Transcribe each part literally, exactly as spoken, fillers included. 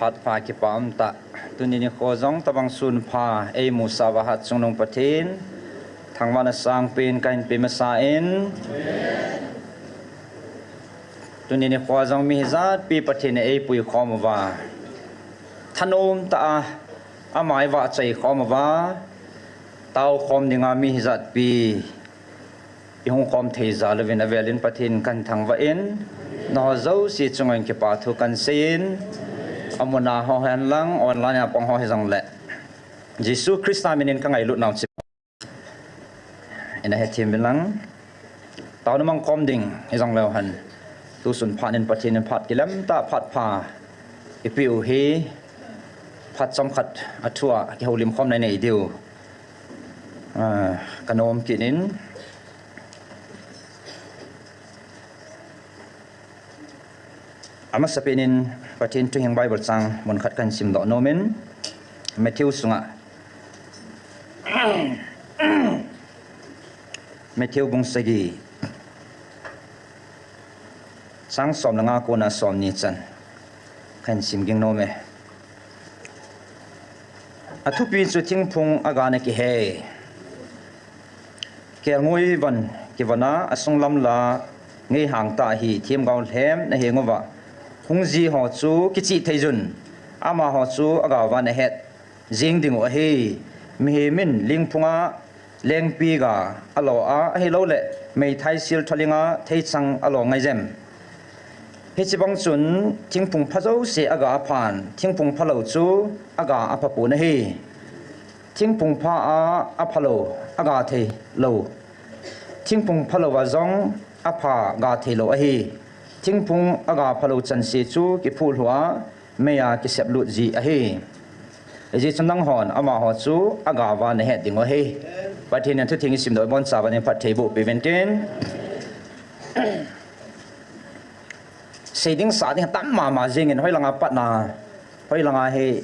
Phat pha kipa um tah. Tuni nikho jong tabang sun pha eimusah uva Hatchungnung Pathen thangvahna sangpen kahin pe masa in. Tuni nikho jong mi hijat pi Pathen in eipui khom uva, thanom tah a ama eivahchoi khom uva, tao khom dinga mi hijat pi ihung khom thei jal uvin avelin Pathen kahin thangvah in, nangho jouse chunga kipa thu kahin seiyin, amun a ho hen lang, online a pang ho hijongle, Jesu Christa minin kangailut nau chu ina hethem uvin lang. Taona mang khom ding hijongleu hen, tusun phat in Pathen in phat kilem tah, phat pha eipeh u hi, phat chomkhat a thu a kihoulim khomna inei diu kanom kit in. Amasapen in Pathen thuhing Bible chang mun khat kahin simdoh nom in, Matthew sunga, Matthew bung sagi, chang som le nga kona som ni chan kahin sim ging nom e. Athupi chu thingphung aga na kihe. Kelngoi von kivon a, asung lam la ngeihang tah hi themgao lhem na heng uva hung ji ho chu kichih thei jun, amaho chu agao va na het jing ding u ahi. Mihem in lingphung a lengpi ga alo a, ahilouleh meithai sil tholing a theichang alo ngai jem? Hiche bang chun thingphung pha jouse aga aphan, thingphung phalou chu aga apha pon ahi. Thingphung pha a aphalou aga thei lou, thingphung phalou a jong apha ga thei lou ahi. Thingphung aga phalou chanse chu kiphuh lhu a, mei a kisep lut ji ahi. Hijeh chun nanghon amaho chu aga va na het ding u ahi. Pathen in thutheng isim doh ibon chauvin phatthei boh peh uvin tin. Sei ding sa ding tam mama jingin, hoilanga patna, hoilanga hi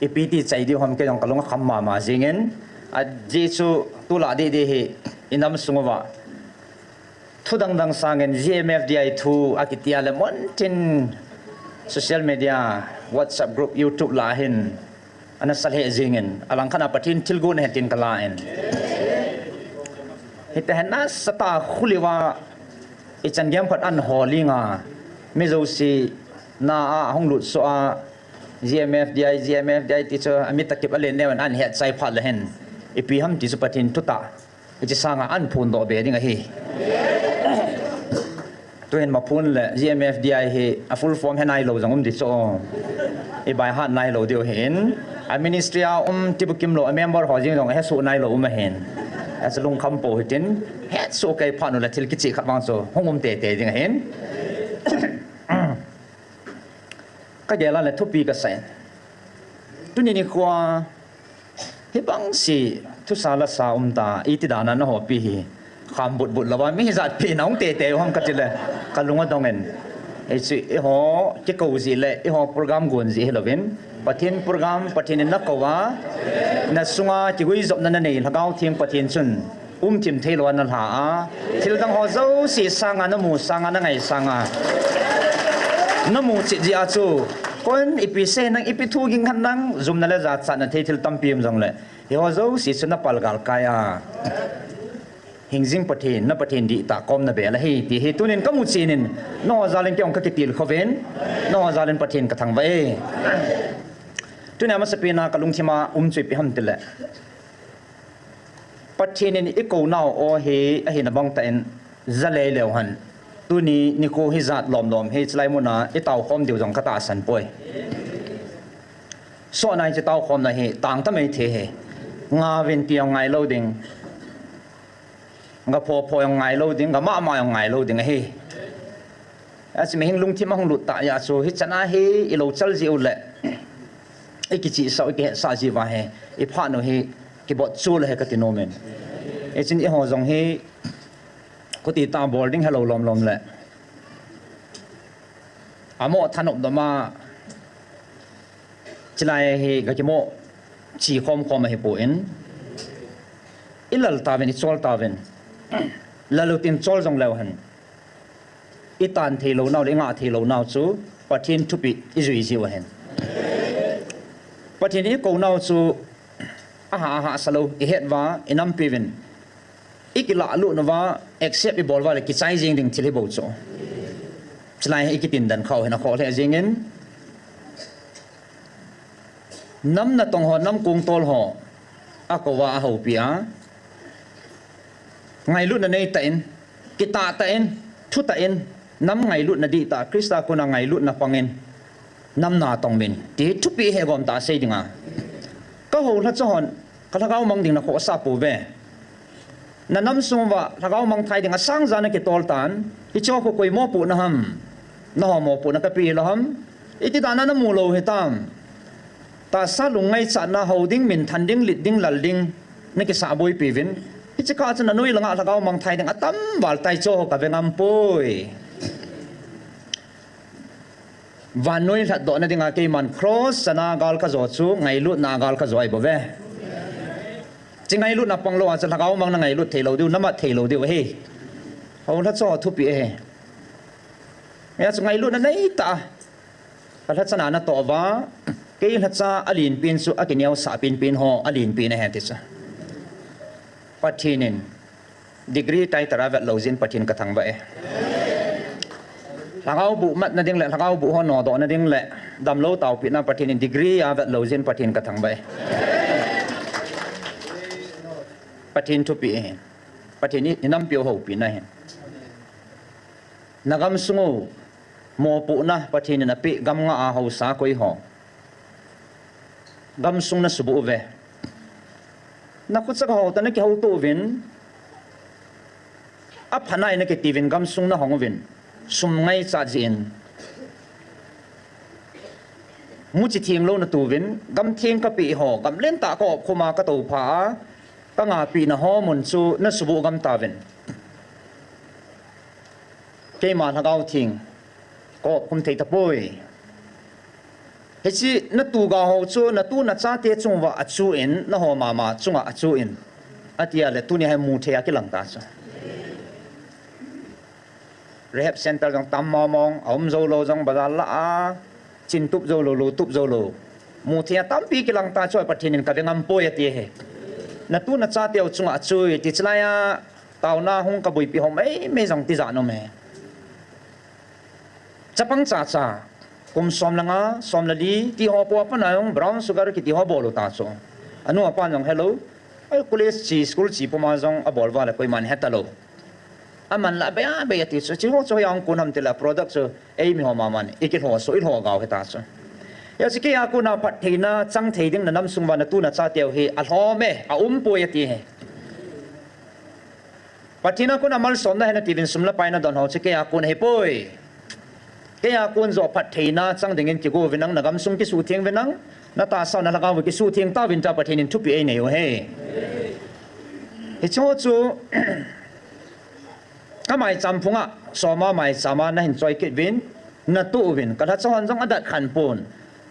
ipi ti chai diu ham kei jong kalung akham mama jingin. Ajeh chu tulai didi hi inam sung uva thu dangdang sangin G M F D I thu akiti a le mun tin social media, WhatsApp group, YouTube lah a hin ana sa lheh jingin, alangkhat a Pathen thilgon ahi tin kala in. Hiti hin nasatah a khuliva ichan gei khat ahin hol inga, mi jouse na a ahung lut soh a, G M F D I, G M F D I ti chu amit a kip a len neo in ahin het chai phat le hin, ipi ham ti chu Pathen thutah hiche sanga ahin phondoh be ding ahi. Tuhin maphun le G M F D I hi a full form he nailou jong um di chu. I by heart nailou diu ahin. A ministry a um tibukim lou, a member ho jeng jong hesoh nailou um ahin. Achu lungkham pou hitin, hesoh kei phat u le thil kicheh khat vang chu hung um tete ding ahin. Kagel a le thupi kasa in. Tuni nikho a hibang si thusa lasa um ta, iti dan a nahopi hi kham butbut louva mi hijat pi na hung tete u ham kati le, kalung adong in. Hichu eiho kikou jeh le eiho program gon jeh hilouvin, Pathen program, Pathen in nakou a, nasunga kiguijopna nanei Lhagao Theng Pathen chun umthim thei lou a nalha a, thil dang ho jouse sanga namu sanga nangai sanga namu cheh jeh a chu, koin ipi sei nang, ipi thu ging khan nang, jumna le jachatna thei thil tampi um jongle, hiho jouse chu napal gal kai a, hingjing Pathen, na Pathen dihtah kom nabel ahi ti hi tunin kamu chen in, nangho jal in kei jong kakitilkhouvin, nangho jal in Pathen kathangvah e. Tuni amasapen a kalungthim a um chu ipi ham tile, Pathen in ikou nau aw hi ahina bang tah in jalei leu hen, tuni nikho hijat lomlom hi chulai mun a itao khom diu jong katahsan poi. Sohna hiche tao khomna hi tang tamei thei hi. Ngauvin ti jong ngailou ding, ga phopho jong ngailou ding, ga mahmah jong ngailou ding ahi. Achu mihem lungthim ahung lut tah jeh chu hichan a hi ilou chal jeh u le, ikichihsah u, ikihetsah jeh uva hi iphat u hi kibotchul ahi kati nom in. Hichun eiho jong hi khuti tah bol ding helou lomlom le, amo thanop dom a chulai hi ga kimo chi khomkhom ahipon, ilal tauvin, ichol tauvin. Lal utin chol jong leu hen, itan theilou nau le ingah theilou nau chu Pathen thupeh ijui jiu ahin. Pathen in i kou nau chu aha aha salou, i het uva, i nampi uvin, i kilah lut nauva, accept i bol uva le kichai jing ding thil hi bou chu. Chulai hi i kitin dan khau hin a khoh lheh jing in, nam natong ho, nam kong tol ho, a kou uva a houpi a, ngailutna nei tah in, kitah tah in, thu tah in, nam ngailutna dih tah, Christa kona ngailutna pang in, nam natong uvin, ti thupi he gom tah sei ding a. Ka houlhacha hon, ka lhagao mang ding na khohsah pouve. Na nam sung uva lhagao mang thei ding a sang jan na kitol tan, hiche ho khu koi mopohna ham, na ho mopohna ka pe lou ham, iti dan a na mu lou hitam. Tahsa lung ngaichatna hou ding, minthan ding, lit ding, lal ding, na kisah boipi uvin. Hiche kah chun a noi langa lhagao mang thei ding atam val tai chu ka ve ngam poi. Vannoi lhatdohna dinga keiman cross chana gal ka jo chu, ngailutna gal ka jo ahi bou ve. Chi ngailutna pang lou a chu lhagao mang na ngailut thei lou diu, na mat thei lou diu ahi. Houlhacha thupi ahi. Hia chu ngailutna nei tah a, ka lhacha na na toh uva, kei lhacha a lenpen chu a kineosah penpen ho a lenpen ahi ti chu. Pathen in degree title a vet lou jeh in Pathen ka thangvah e. Lhagao boh matna ding le, lhagao boh ho nodohna ding le, damlou taopehna Pathen in degree a vet lou jeh in Pathen ka thangvah e. Pathen thupi ahi. Pathen i, i nampi u houpina ahi. Na gamsung u mopohna Pathen in a peh gam nga a haosa koi ho. Gamsung na suboh uve. Na khuchak hou tah na kihouto uvin. Apha nai na kiti uvin gamsung na hong uvin. Sum ngaichat jeh in. Muchi theng lou na tu uvin. Gam theng ka peh ho, gam lentah ka op khum a ka toupha a, ka ngahpeh na ho mun chu na suboh gam tauvin. Keima lhagao theng ka op khum thei tapoi. Hiche na tu ga ho chu, na tu na chate chung uva a chu in, na ho mama chunga a chu in. Atia le tuni hi mu thei a kilang ta chu. Rehab center jong tam mong mong, a um jou lou jong bazar lah a, chin tup jou lou, lou tup jou lou. Mu thei a tampi kilang ta chu, Pathen in ka ve ngam poi ati ahi. Na tu na chate u chunga a chu, ti chulai a, taona hung ka boipi ho mai mai jong tijat nom e. Chapang cha cha, kum som le nga, som le li, ti ho po a pat na jong brown sugar kiti ho bol u ta chu. Anu apa jong hello, ai college chi, school chi puma jong a bol uva le koiman he talou. Aman la bei a bei ati chu, chi ho chu hoiya hung kon ham ti le product chu, eimi ho maman, i kilhoh so, i lhoh gau hita chu. Hia chu kei a kona phattheina chang thei ding na nam sung uva na tu na chate u hi, a lhom e, a um poi ati ahi. Pathen a kona malsomna ahi na ti uvin sum le pai na don ho chu kei a kon ahi poi. Kei a kon joh phattheina chang dingin kigo uvin lang, na gamsung kisutheng uvin lang, na tahsa u na lhagao u kisutheng tauvin tia Pathen in thupeh einei u ahi. Hiche ho chu, ka maicham phunga, soma maichama na hin choi kit uvin, na tu uvin, ka lhacha hon jong a dat khan pon.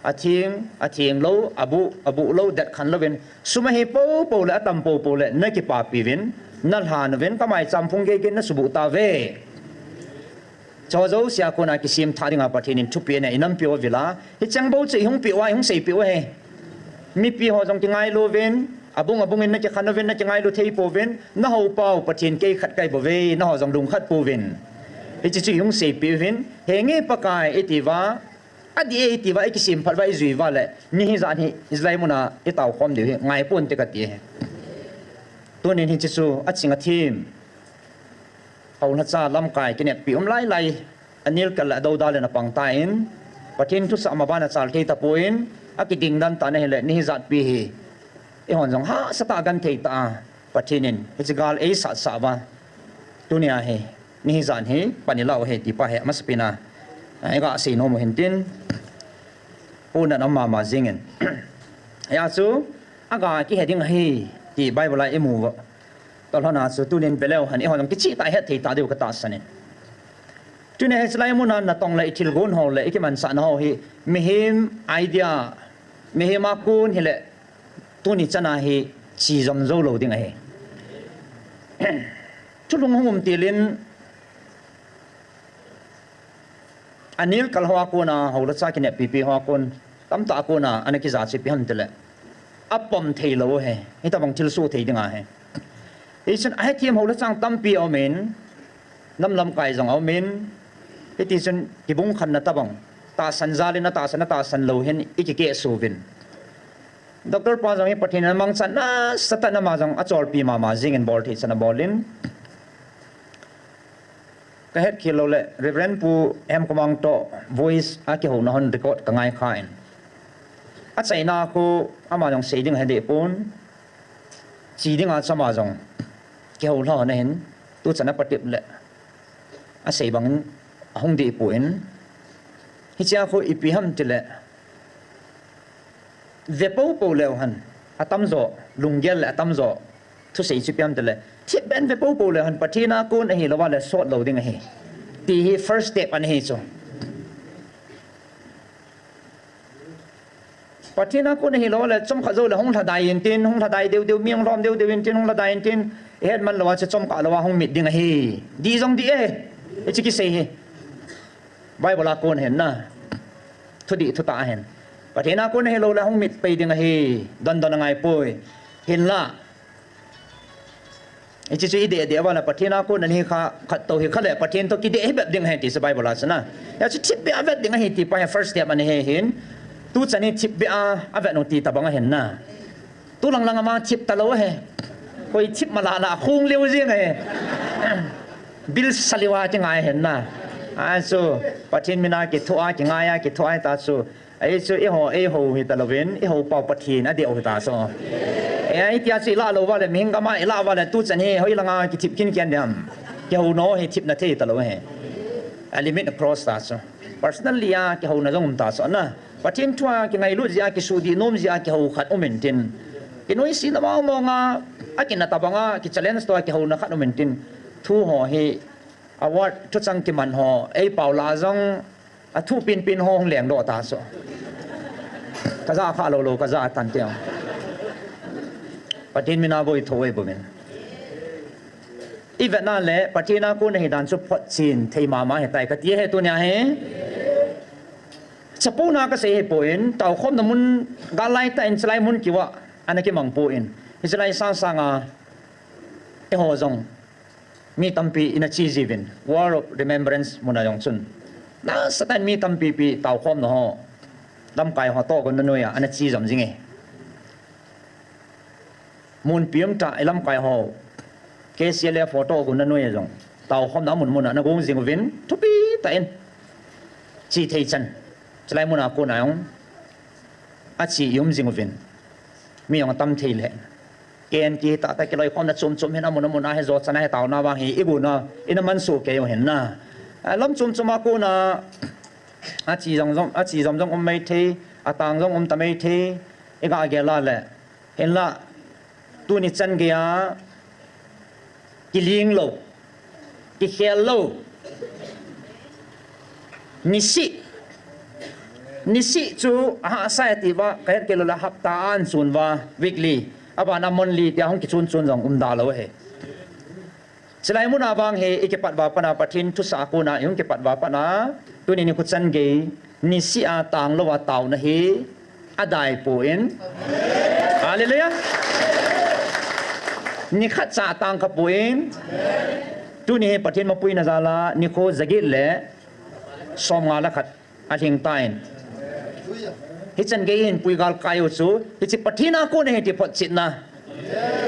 A theng, a theng lou, a buh, a buh lou, dat khan louvin, sum ahi popo le, a tam popo le, na kipapi uvin, na lhan uvin, ka maicham phung gei gei na subuh tauve. Chu jouse a kona kisem tha dinga Pathen in thupeh na i nampi u avil a. Hicheng bou chu i hung peh uva, i hung seipeh u ahi. Mipi ho jong kingailu uvin, abung abung in na kikhen uvin, na kingailu thei pouvin, na hou pau Pathen kei khat kahi bouve, na ho jong lungkhat pouvin. Hiche chu i hung seipeh uvin, henge Pakai i ti uva, adih e i ti uva, i kisem phat uva, i jui uva le, mi hijat hi, i jui mun a, i tao khom diu hi, ngai ponte kati ahi. Tunin hiche chu, aching athem. Hou lhacha lamkai kineppi um lai lai, anil kal le adou da le na pang tan, Pathen thusah ma bana chal thei tapon, akiding dan tan ahile, ni hijat pi hi. Eihon jong hahsa tah a genthei tah a, Pathen in, hiche gal eisat sah uva. Tunia hi, ni hijat hi, pan ilah u ahi ti pa hi, amasapen a, i gasei nom u hintin, puna na um mama jingin. Hia chu, aga kihe ding ahi, ti Bible a i mu uva. Tolhona chu tunin veleu hen, eihon jong kicheh tah a het thei tah diu ka tahsan in. Tunia hiche lai muna natong le i thilgon ho le i kimansahna ho hi, mihem idea, mihem a kon hile, tuni chana hi chi jom jou lou ding ahi. Thulhung hung um tilin, anil kal hoa kona, hou lhacha kineppi pi hoa kon, Tamtah a kona ana kija chu ipi ham tile, apom thei lou hi. Hitabang thilsoh thei ding ahi. Hichun ahethem hou le chang tampi aumin, nam lamkai jong aumin, hitichun kibung khanna tabang, tahsan jal in atahsan, atahsan lou hin ikikeh suvin. Doctor pa jong hi Pathen in amangchan nasatah in ama jong acholpi mama jingin bol thei chan abol in. Kahet khel lou le, Reverend Pu Hemkomang toh voice a kihouna hon record kangai kha in. Achaina khu ama jong sei ding ahe deh pon. Chi dinga chu ama jong kihou lha hon ahin, tuchan apatep le asei bangin ahung deh pon. Hichea khu ipi ham tile, ve popo leu hen, atamjo, lunggel le atamjo, thusei chu ipi ham tile, thipbeh in ve popo leu hen, Pathen a kon ahilouva le sot lou ding ahi. Ti hi first step ana hi chu. Pathen a kon ahilou le, chomkhat jou le hung lhadai intin, hung lhadai deu deu, mi hung lhom deu deu intin, hung lhadai intin, ihet man louva chu chomkhat louva hung mit ding ahi. Dih jong dih e. Hiche kisei hi Bible a kon ahin na. Thudih thutah ahin. Pathen a kon ahilou le hung mit pei ding ahi. Don don angai poi. Hinla, hiche chu ideh deh uva le Pathen a kon ana hi kha, khat tou hi kha le Pathen toh kideh hi bep ding ahi ti chu Bible a chu na. Hia chu thipbeh a vet ding ahi ti pa hi first step ana hi hin. Tuchan hi thipbeh a avet u ti tabang ahin na. Tulang lang ama thip talou ahi. Koi thip ma la la khung leu jing ahi. Bil sa leu a kingai ahin na. Achu Pathen mina kithoa, kingai a kithoa hita chu. Ahi chu eiho, eiho hitalouvin, eiho pau Pathen adeh u hita chu. Ahi tia chu ilah lou uva le, mihem gam a ilah uva le, tuchan hi hoilanga kithip khin kian diam. Kihouna hi thipna thei talou ahi. A limit a cross ta chu. Personally a kihouna jong um ta chu na. Pathen thu a kingailut jeh a, kisuhdih nom jeh a kihou khat um intin. Kinoise na mong mong a, akina tabang a, kichallenge toh a kihouna khat um intin. Thu ho hi award thuchang kiman ho, ei pau la jong, athu pen pen ho hung lengdoh ta chu. Kaja kha lou lou, kaja tan teu. Pathen mina boi tho e bouvin. Ivetna le, Pathen a kon ahi dan chu photchen thei mama ahitai kati ahi tunia hi. Chapouna kasei ahipoi, taokhomna mun gal lai tah in chulai mun kiuva ana kimang poi. Hiche lai sang sanga eiho jong mi tampi ina che jiuvin, Wall of Remembrance muna jong chun. Nasatah in mi tampi pi taokhomna ho, lamkai ho tohgon na noiya ana che jom jinge. Mun pi um tah ilamkai ho, K C L F ho tohgon na noiya jong, taokhomna mun muna ana gong jing uvin, thupi tah in. Che thei chan. Chulai muna kona jong ache i um jing uvin. Mi jong atam thei le. Ken kiti tah tah kiloikhomna chom chom hin amun amun a hi jo chan a hi taona vang hi igona ina mansuh kei u hin na. A, lam chom chom a kona ache jong jong, ache jom jong um mai thei, atang jong um ta mai thei, iga gel a le. Hinla, tuni chan geiya, kiling lou, kikhel lou. Nisih, nisih chu ahahsa e tia kahet kei lou le hapta a ahin chon uva, weekly. Abana monthly tia hung kichon chon jong um da lou ahi. Chulai muna vang hi ikipat uva pat a Pathen thusah a kona ihung kipat uva pat a, tuni nikho chan gei, nisih a tang louva taona hi adai poi. Hallelujah. Nikhat cha tang kha poi. Tuni hi Pathen mapuina jal a nikho jaget le somnga le khat alhing tan. Hichan gei hin pui galkai u chu, hiche Pathen a kon ahi ti photchetna.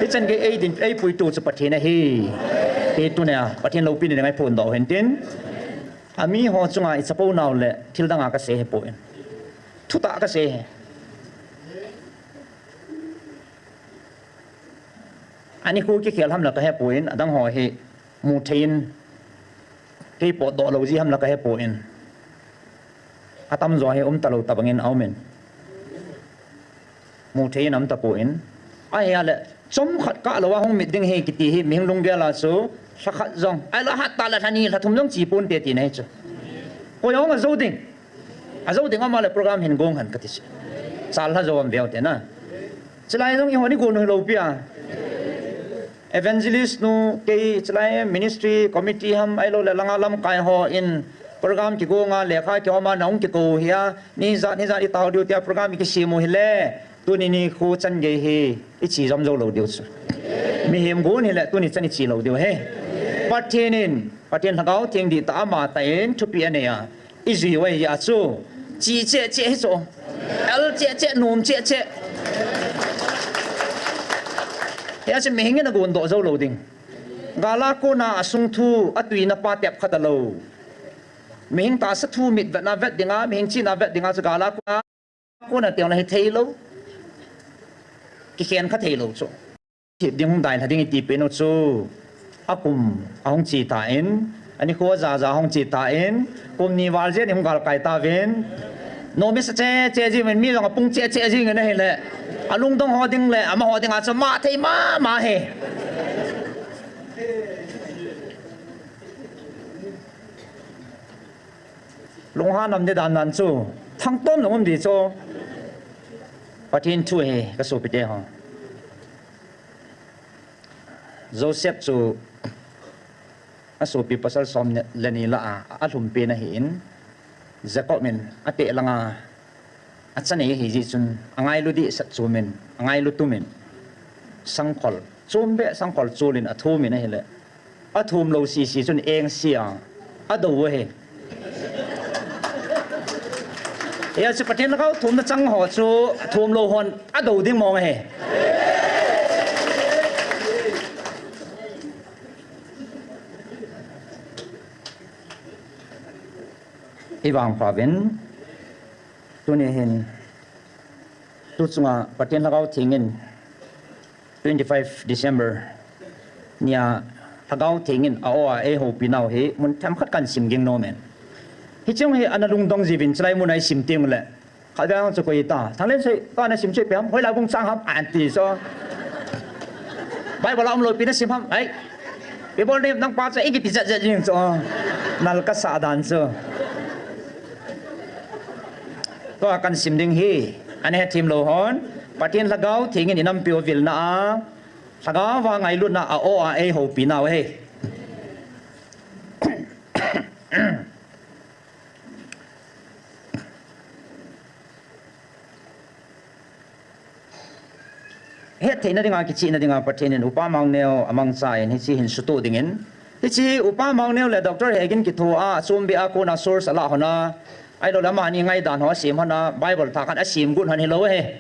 Hichan gei eidin, eipuitu chu Pathen ahi. Ti tunia Pathen loupina dinga iphondoh u hintin. Ami ho chunga ichapounau le thil danga kasei ahipoi. Thutah kasei ahi. Anikho kikhel ham la kahepoi, adang ho hi muthei in, kei potdoh lou ji ham la kahepoi. Atamjo hi umtalou tabang in aumin. Muthei in aumtapoi. Ahia le, chomkhat kah louva hung mit ding ahi kiti hi, mihing lunggel a chu, lhakhat jong, ahilou hattah le lhani, lhathum jong che ponte tina ahi chu. Koi jong ajou ding. Ajou ding ama le program hin gong hen kati chu. Chal lha jou am veu te na. Chulai jong ihon igon u hilou pia. Evangelist nu kei chulai ministry committee ham ahilou le langa lamkai ho in Program kigonga lekha kihoma nahung kikou hia, nijat nijat itao diu tia program kisem u hile, tuni nikho chan gei hi iche jom jou lou diu chu. Mihem gon hile tuni chan iche lou diu ahi. Pathen in, Pathen Lhagao Theng dihtah a amatah in thupeh anei a, ijui u ahi a chu. Che cheh cheh hi chu. El cheh cheh, nom cheh cheh. Hia chu mihem in agondoh jou lou ding. Gal a kona asung thu, atuina pa tep khat alou. Mihem tahsa thu mitvetna vet dinga, mihem chihna vet dinga chu gal a kona, kona teng le hithei lou. Kikhen kha thei lou chu. Thip ding hung dailha ding iti pen u chu. Akum ahung che tan, anikho ajaja ahung che tan, kum ni val jen ihung galkai tauvin. Nom isa cheh cheh jing uvin, mi jong apung cheh cheh jing in ahile, alungdong ho ding le amaho dinga chu mah thei mama ahi. Lunghan nam di dan nan chu, thangtom lungum di chu. Pathen thu ahi, kasopite ho. Joseph chu asopi pasal som le ni lah a alhumpen ahin, Jacob in ateh langa achanei ahi jeh chun, angailu dehset chom in, angailu tum in, sangkhol chom beh, sangkhol chol in athum in ahile, athum lou sisi chun engse a adou u ahi. Hia chu Pathen Lhagao thumna chang ho chu thum lou hon adou ding mong ahi. Ivangpha uvin, tuni hin, tu chunga Pathen Lhagao Theng in twenty-five December nia Lhagao Theng in a-o a eihoupi nau hi mun themkhat kahin sim ging nom in. Hiche hi ana lungdong jiuvin, chulai mun a isim teng le, khat vang chu koi ta, Thanglen sei, ka nasim chu ipi ham, hoilai bung chang ham, anti chu. Bible a um lou pi nasim ham, ai. Bible nim nang pa chu ikiti jet jet jing chu. Nal kasah dan chu. Tua kahin sim ding hi, ana hethem lou hon, Pathen Lhagao Theng in inampiu vilna a, Lhagao a ngailutna a-o a eihoupi nau ahi. Hettheina dinga, kichehna dinga Pathen in Upa Mangneo amangcha in hiche hin sutoh dingin. Hiche Upa Mangneo le Doctor Hegin kithoa, achombeh a kona source alah hon a, ahilouleh amani ngaidan ho asem hon a, Bible thah khat asem got hon hilou ahi.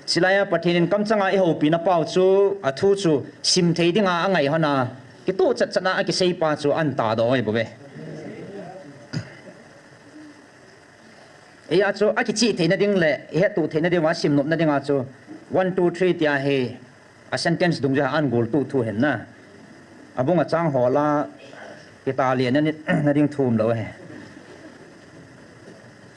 Chulai a Pathen in kamchanga eihoupina pau chu, athu chu sim thei dinga angai hon a, kitoh chatchat a akisei pa chu ahin tahdoh ahi bouve. Hia chu akicheh theina ding le ihettoh theina dinga, simnopna dinga chu one, two, three tia hi a sentence dungjui a ahin goltoh thu ahin na. Abung achang hol a, kitalena ding thu umlou ahi.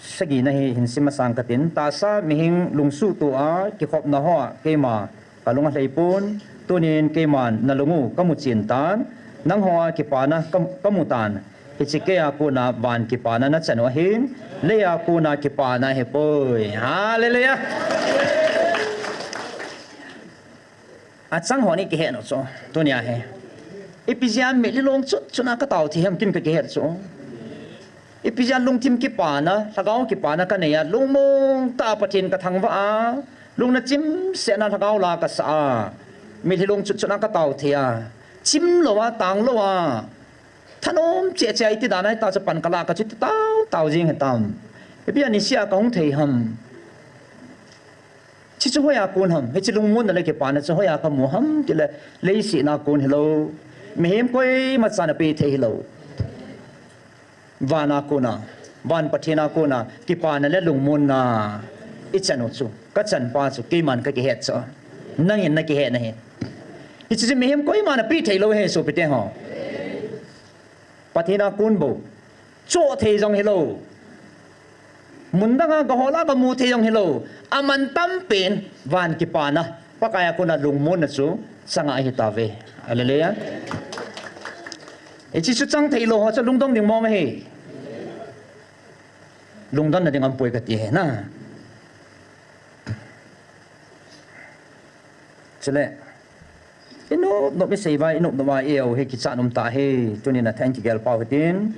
Sagina hi hin sim masang katin, tahsa mihem lungsuhtoh a kikhopna hoa keima kalung alhai pon, tunin keiman nalung u kamu chen tan, nangho a kipana ka, kamu tan, hiche keia kona van kipana nachan u ahin, leia kona kipana ahipoi. Hallelujah! Achang hon ikihet u chu, tunia hi. Ipi jeh a mitlhi long chutchut a katao thei ham tin kakihet chu. Ipi jeh a lungthim kipana, lhagao kipana kanei a, lungmong tah a Pathen kathangvah a, lungna chimset a lhagao la kasah a, mitlhi long chutchut a katao thei a, chimlou a, tanglou a, thanom cheh cheh a iti dan a hita chu pan kalah kachuti taotao jing hitam. Ipi a niseh a kahung thei ham. Hiche chu hoiya kon ham, hiche lungmonna le kipana chu hoiya kamu ham tile, leiset a kon hilou, mihem koima chan apeh thei hilou. Van a kona, van Pathen a kona kipana le lungmonna ichan u chu, kachan pa chu keiman kakihet chu, nangin nakihet nahi. Hiche chu mihem koiman apeh thei lou ahi sopite ho. Pathen a kon bou, choh thei jong hilou, mun dang a gahol a gamu thei jong hilou, amantam pen van kipana, Pakai a kona lungmonna chu chang ahitauve. Hallelujah. Hiche chu chang thei lou ho chu lungdong ding mong ahi. Lungdonna ding aumpoi kati ahi na. Chule, Inop nop isei uva, inop nop a i-eo hi kichat um tah ahi, tunin athain kigel pau hitin.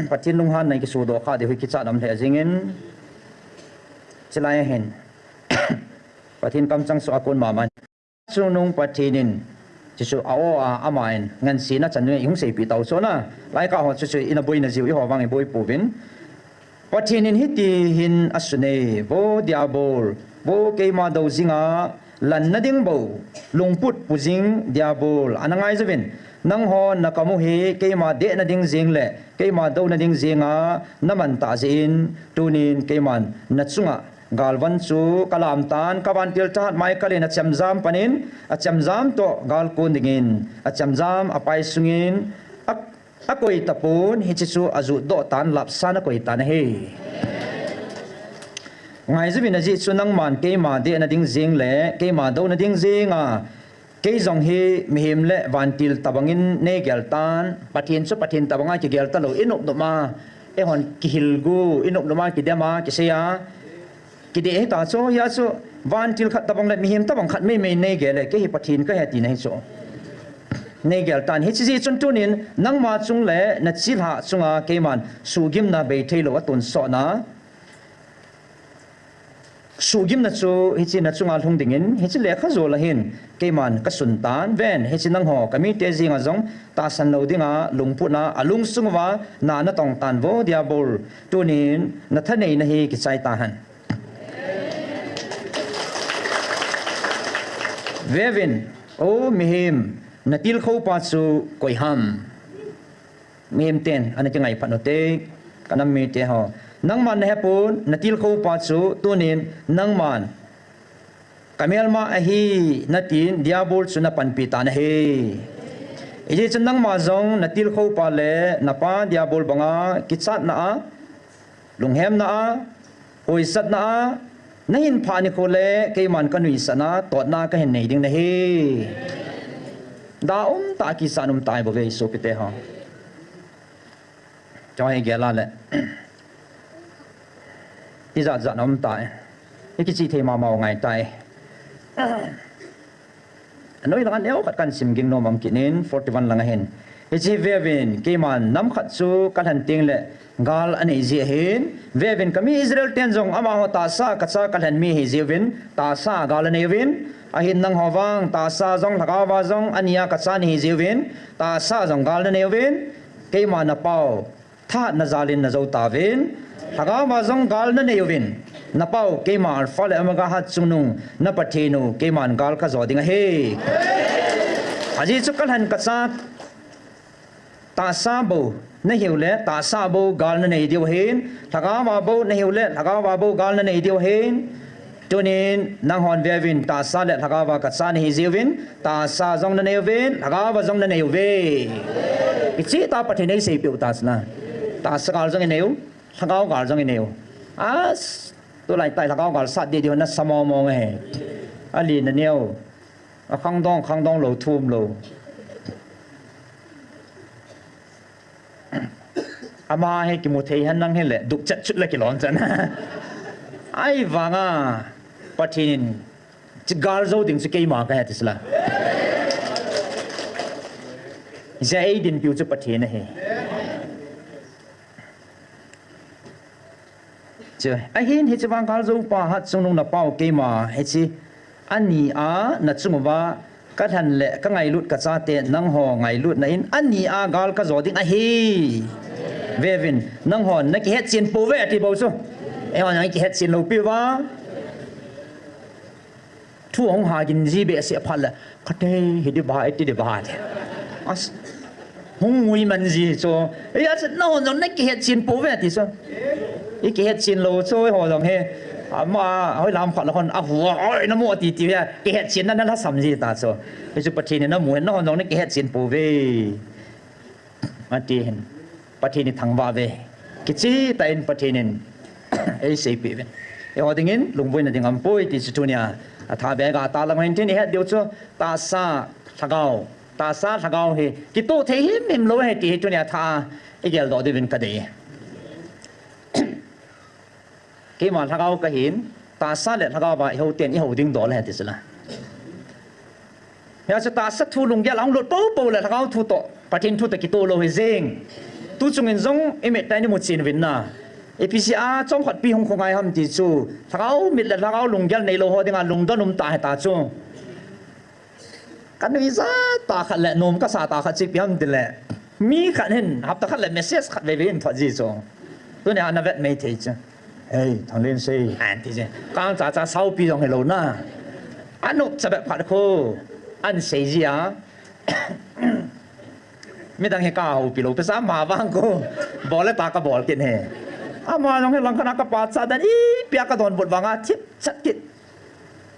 Pathen lunghanna kisodoh kha diu hi kichat um lheh jingin. Chulai ahin. Pathen kamchang soh a kon mama. Chungnung Pathen in, chuchu a-o a, aman, ngansena chan nung in hung seipeh tau chu na. Laikah ho chuchu ina boina jiu, eiho vang iboi pouvin. Pathen in hiti hin asun e, Vo Diabol, vo keima dou jinga, lanna ding bou, lungput pu jing Diabol, ana ngai jouvin, nangho nakam u hi, keima dehna ding jing le, keima douna ding jinga, naman tah jeh in, tunin keiman, nachunga, Galvan chu kalam tan, ka vantil thahat Michael in achemjam panin, achemjam toh gal kon dingin, achemjam apai sungin, a, akoi tapon, hiche chu ajutdoh tan, lapsan akoi tan ahi. Ngai jouvin ajeh chu nangman keima dehna ding jing le, keima douna ding jinga, Kei jong hi mihem le vantil tobangin neigel tan, Pathen chu Pathen tobanga kigel talou, inop nop a, eihon kihil gu, inop nop a kidem a, kisei a, kidei hita chu, hia chu, vantil khat tobang le mihem tobang khat meimei neigel le, kei hi Pathen kahi tina hi chu. Neigel tan, hiche jeh chun tunin, nangma chung le nachilhah chunga keiman, suhgimna bei theilou atonsotna, Suhgimna chu hiche nachunga lhung dingin, hiche lekha jol a hin keiman kasun tan, ven, hiche nangho kamite jinga jong tahsan lou dinga lungputna alungsung uva na natong tan vo Diabol, tunin nathaneina hi kichai tahen. Veuvin, O mihem, natilkhou pa chu koi ham? Mihem ten ana kingaiphat ute, kanam mite ho. Nangman nahepon, natilkhou pa chu, tunin, nangman kamelma ahi, natin, Diabol chu napanpi tan ahi. Hijeh chun nangma jong, natilkhou pa le, napa Diabol banga, kichatna a, lunghemna a, hoisatna a, nahin phah nikho le, keiman kanuisatna, totna kahin nei ding nahi. Da umtah kichat umtah bou ve sopite ho. Choi gel a le. Ijat jat umtah. Ikichih thei mama u ngai tai. Anoi langa neokhat kahin sim ging nom am kit in, forty-one langa hin. Hiche veuvin, keiman nam khat chu kalhen teng le gal anei ji ahin. Veuvin, kami Israel ten jong amaho tahsa kacha kalhen mi ahi jiuvin, tahsa gal anei uvin. Ahin nangho vang, tahsa jong, lhagao va jong, ania kacha nahi jiuvin, tahsa jong gal nanei uvin. Keima napao, thahatna jalin najou tauvin, lhagao va jong gal nanei uvin, napao keima Alpha le Omega hatchungnung, na Pathen u, keiman gal kajo ding ahi. Ajeh chu kalhen kacha, tahsa bou nahiu le, tahsa bou gal nanei diu ahin, lhagao va bou nahiu le, lhagao va bou gal nanei diu ahin, Tunin, nanghon veuvin, tahsa le lhagao va kacha nahi jiuvin, tahsa jong nanei uvin, lhagao va jong nanei uve. Kicheh tah Pathen in eiseipeh u tahsa na. Tahsa gal jong inei u, lhagao gal jong inei u. As, tulai tah lhagao gal sat deh deh hon nasa mong mong ahi. Alen nanei u. Akhangdong, khangdong lou, thum lou. Ama hi kimu thei hen lang hile, dukchet chut le kilom chan. Ahivanga, Pathen in, chi gal jo ding chu keima kahi ti sila. Hijeh a eidinpiu chu Pathen ahi. Chu, ahin hiche vang gal jo pa hatchungnung napao keima, hiche, ani a nachung uva, kalhen le kangailut kachate, nangho ngailutna in, ani a gal kajo ding ahi. Veuvin, nanghon nakihetchen pouve ati bou chu. Eihon nakihetchen lou piuva. Thu ahung hagin ji behseh phat le, kate hi di ba, iti di ba le. As, hung ngui man ji chu. Eia chu, nahon jong nakihetchen pouve ti chu. Ikihetchen lou chu, eiho jong hi. Ama, hoilam phat le hon, ahu, oi, namu ati ti hi, kihetchenna nalhasam ji ta chu. Hichu Pathen in namu hin, nahon jong nakihetchen pouve. Ati hin, Pathen ithangvah uve. Kicheh tah in Pathen in eiseipeh uvin. Eiho dingin lungboina ding aumpoi ti chu tunia athah beh a gah talang hen tin ihet diu chu tahsa lhagao. Tahsa lhagao hi kitoh thei himhim lou ahi ti hi tunia athah a igeldoh diuvin kadei. Keima lhagao kahin, tahsa le lhagao va ihou ten ihou ding dol ahi ti sila. Hia chu tahsa thu lunggel ahung lut popo le lhagao thu toh, Pathen thu toh kitoh lou hi jeng. Tu chungin jong i mit tah in i mu chen uvin na. Ipi jeh a chomkhat pi hung khongai ham ti chu, lhagao mit le lhagao lunggel neilou ho dinga lungdon um tah ahi ta chu. Ka nuijat tah khat le nom kasa tah khat chu ipi ham ti le, mi khat hin hapta khat le message khat veve in thot ji chu. Tunia ana vet mai thei chu. Ei, Thanglen sei, ahin ti je. Kang cha cha saupi jong hilou na. Anop cha bep khat khu. Ahin sei ji a. Midang hi ka houpi lou. Pesa ama vang khu. Bol le ta ka bol kit e. Ama jong hi langkhat a ka pachat dan. Ipi a ka donbut vang a thip chat kit.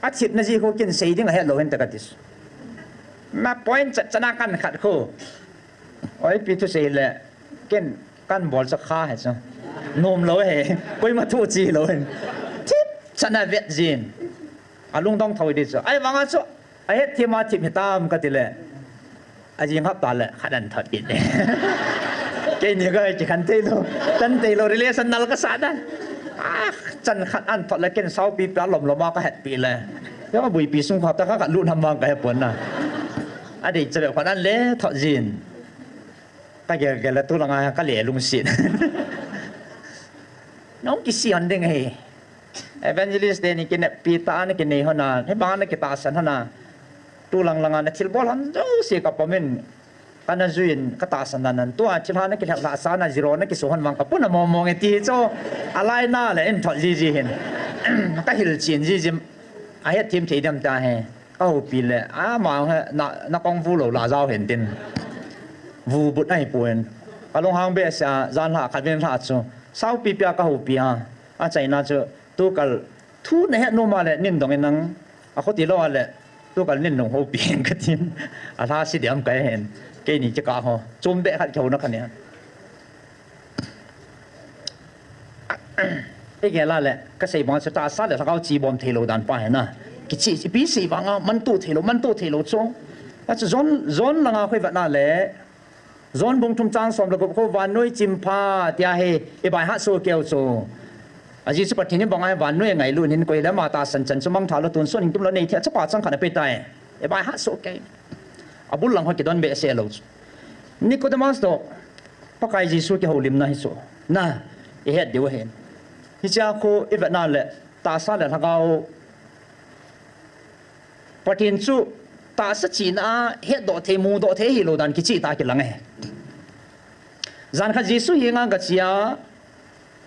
Athipna ji khu kin sei ding ahet lou hen ta ka ti. Na point chat chan a kan khat khu. Oi, ipi thu sei le, ken kan bol cha kha he chu. Nom lou he, koima thu chi lou he. Thip chan a vet jin. Alungdong thou di chu. Ahivang a chu, ahet thim a thip hitam ka ti le. Ajing hapta le, khat ahin thot kit e. Keini ka kikhen thei lou, tan thei lou, relation nal kasa dan. Ah, chan khat ahin thot le, ken saupi pi a lom lom a ka hetpi le. Yo, buipi sung khat ta kha khat lut ham vang ka he pon na. Adei cha le khat ahin le thot jin. Ka gel gel le tu langa ka le lungset. Nong kisi hon ding ahi. Evangelist te ni kineppi tah a na kinei hon a, hibang a na kitahsan hon a. Tu lang langa na thilbol hon jouse ka pom in, ka na jui in ka tahsan dan nan. Tua thilha na kilhep lhah sa na zero na kiso hon vang ka puna mong mong e ti chu. Alai na le in thot ji ji hin. Ka hilchen ji ji. Ahet thim thei dem ta he. Ka houpi le, ama he, na, na kong vu lou la jao hen tin. Vu but ahi pon. Ka lunghang behseh a, jan lha khat ven lha chu. Saupi pi a ka houpi a. Achaina chu, tukal thu na het nom a le, nin dong in nang. Akhuti lou a le, tukal nin dong houpi hen ka tin. Alha si diam ka hen. Keini kikah ho. Chom beh khat kihou na ka ne. I gel a le, ka sei bang chu tahsa le lhagao chi bom thei lou dan pa hi na. Kichi, ipi sei bang a, manto thei lou, manto thei lou chu. A chu John, John langa khu i vet na le, John bung thum chang som le gup khu vannoi chimpha tia hi, i baihat soh keu chu. A Jesu Pathen in bang a hi vannoi ngailut in koi le ama tahsan chan chu mangthah lou tun sun hing tum lou nei thei a chapa chang khat a pe tai. I baihat soh kei. A bul lang ho kidon behseh lou chu. Nicodemus toh, Pakai Jesu kihoulimna hi chu. Na, i het diu ahin. Hichea khu i vet na le, tahsa le lhagao. Pathen chu, tahsa chihna a, hetdoh thei, mudoh thei hilou dan kichih tah kilang e. Jan khat Jesu henga gache a,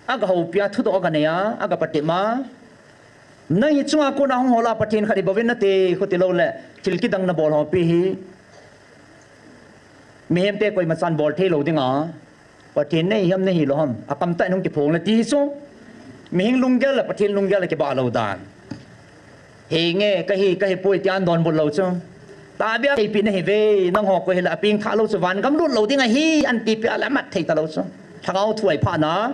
aga houpi a, thudoh aga nei a, aga patep a. Nang hi chunga kona hung hol a Pathen khat hi bouvin nate, khuti lou le, thil kidang nabol ho pi hi. Mihem te koima chan bol thei lou ding a. Pathen nei hiam nei hilou ham. Akam tah in hung kiphong le ti hi chu. Mihing lunggel le Pathen lunggel le kibah lou dan. Henge, kahi, kahi poi ti an donbut lou chu. Tabia theipi nahi ve, nangho koi hile apeng thah lou chu van gam lut lou ding ahi, an tipi a le amat thei ta lou chu. Lhagao thu ahi phat na,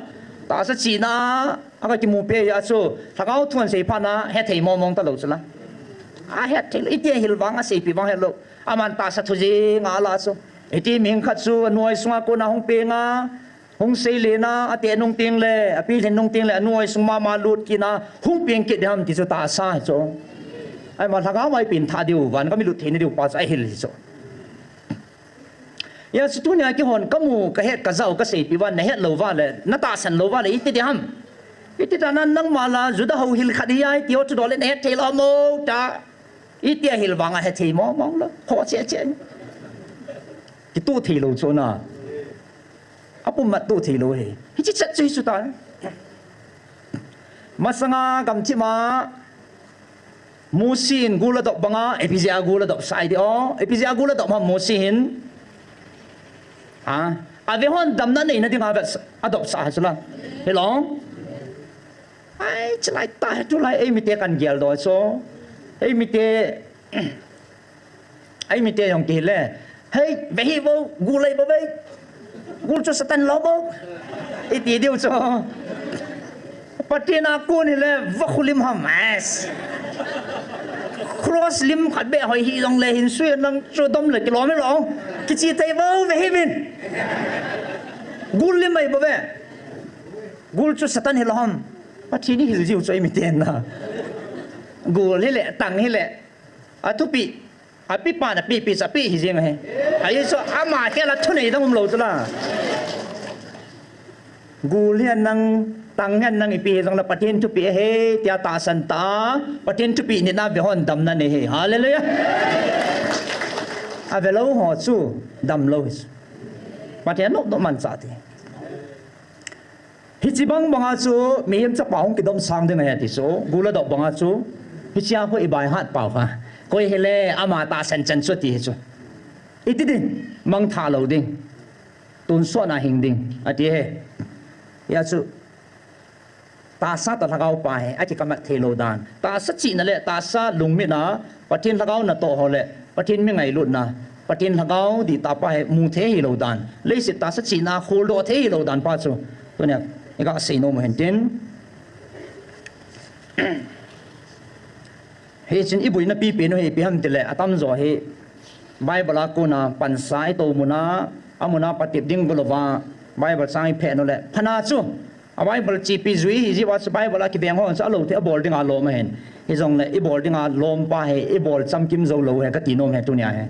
tahsa chihna, aga kimu pe a chu. Lhagao thu an sei phat na, hethei mong mong ta lou chu la. Ahet thei lou, iti ahil vang, aseipi vang het lou. Aman tahsa thu jing a la chu. Iti mihing khat chu, anuai sunga kona hung peng a, hung sei le na, ate nung teng le, api lhin nung teng le, anuai sung mama lut kit na, hung peng kit diham ti chu tahsa hi chu. Ahima lhagao mai peng thah diu, van gam ilut theina diu pa chu ahil hi chu. Hia chu tunia keihon kamu, kahet, kajao, kaseipi uva, nahet lou uva le, natahsan lou uva le, iti diham. Iti ta na nangma la, Juda houhil khat hi ai, ti ho chu dol le, nahet thei lou mo, ta. Iti ahil vang a hethei mong mong lou. Kho che che. Kitoh thei lou chu na. Apum mat toh thei lou hi. Hichi chat chu hi chu ta. Masanga gamthip a Mosi in gul adop banga, ipi jeh a gul adop sah ding o. Ipi jeh a gul adop ham Mosi hin. Ha? Ave hon damna neina dinga ave adop sah chu la. Hilou. Ai, chulai tah hi, chulai, eimite kan geldoh chu. Eimite, eimite jong kihile. Hei, vehi vo, gul lei vo ve. Gul chu Satan lou vo. Iti diu chu. Pathen a kon hile, vakhu lim ham, mas. Cross lim khat beh hoi hi jongle hin sui nang chu dom le kilom hilou. Kichi thei vo, vehi vin. Gul lim mai vo ve. Gul chu Satan hilou ham. Pathen ihil jiu chu eimiten na. Gul hile, tang hile. Athupi. Api pan api pi chu api hi jeng ahi. Ahi chu ama khel a thunei dang umlou chu la. Gul hihen lang, tang hihen lang ipi hi jong le Pathen thupeh ahi, tia tahsan tah a, Pathen thupeh nit a ve hon damna nei ahi. Hallelujah. Avelou ho chu damlou hi chu. Pathen nop nop manchah ti. Hiche bang banga chu mihem chapa hung kidomsang ding ahi ti chu, gul a dop banga chu, hichea khu i baihat pau kha. Koi hile ama tahsan chan chu ti hi chu. Iti ding, mangthah lou ding. Tonsot a hing ding, ati ahi. Hia chu, tahsa toh lhagao pa hi akikamat thei lou dan. Tahsa chihna le tahsa lungmitna, Pathen lhagao natoh ho le Pathen mi ngailutna, Pathen lhagao dihtah pa hi mu thei hilou dan. Leiset tahsa chihna kholdoh thei hilou dan pa chu tunia iga seinom u hen tin. Hichun iboina pipen u hi ipi ham tile, atamjo hi Bible a kona pansa itoh muna, amuna patep ding golouva Bible chang iphet u le phana chu, a Bible chepi jui hi jeh uva chu Bible a kiveng ho chu alou thei, abol dinga lom ahin. Hijongle ibol dinga lom pa hi ibol chamkim joulou ahi kati nom ahi tunia hi.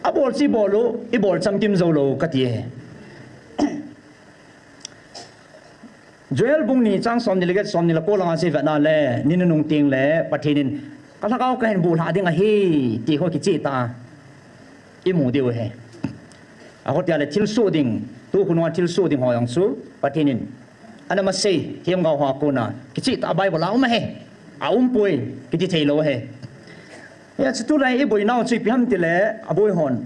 Abol chu ibol u, ibol chamkim joulou kati ahi. Joel bung ni chang somni le get, somni le ko langa chu ivet na le, ni nunung teng le Pathen in, ka lhagao kahin bulhah ding ahi, ti ho kichehtah a imu diu ahi. Akhotia le thilsoh ding, tukhonunga thilsoh ding ho jong chu Pathen in ana masei, themgao ho a kona kichehtah a Bible a um ahi. Aumpoi kiti theilou ahi. Hia chu tulai iboinau chu ipi ham tile, aboi hon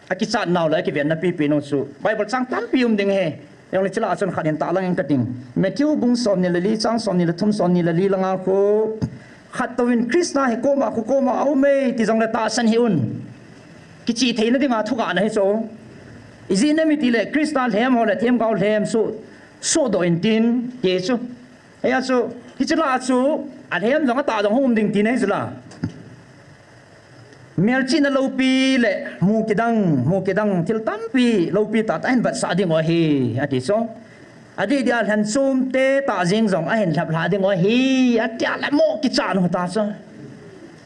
akichatnau le akivenna pipinu chu Bible chang tampi um ding ahi. Hijongle chule chun khat hin tahlang inge kating. Matthew bung somni le li, chang somni le thum, somni le li langa khu, khattouvin Christa hi koma khu koma aume ti jongle tahsan hih un, kicheh theina dinga thugahna hi chu. Ijeh inem itile Christa lhem ho le themgao lhem chu sohdoh intin, ti chu. Hia chu, hiche lah a chu, alhem jong atah jong hung um ding tina hi chu la. Melchihna loupi le mu kidang, mu kidang thil tampi loupi tahtah ahin vetsah dingu ahi, ati chu. Adih dia lhanchomte tah jeng jong ahin lhaplhah dingu ahi, atia le mo kichat u ta chu.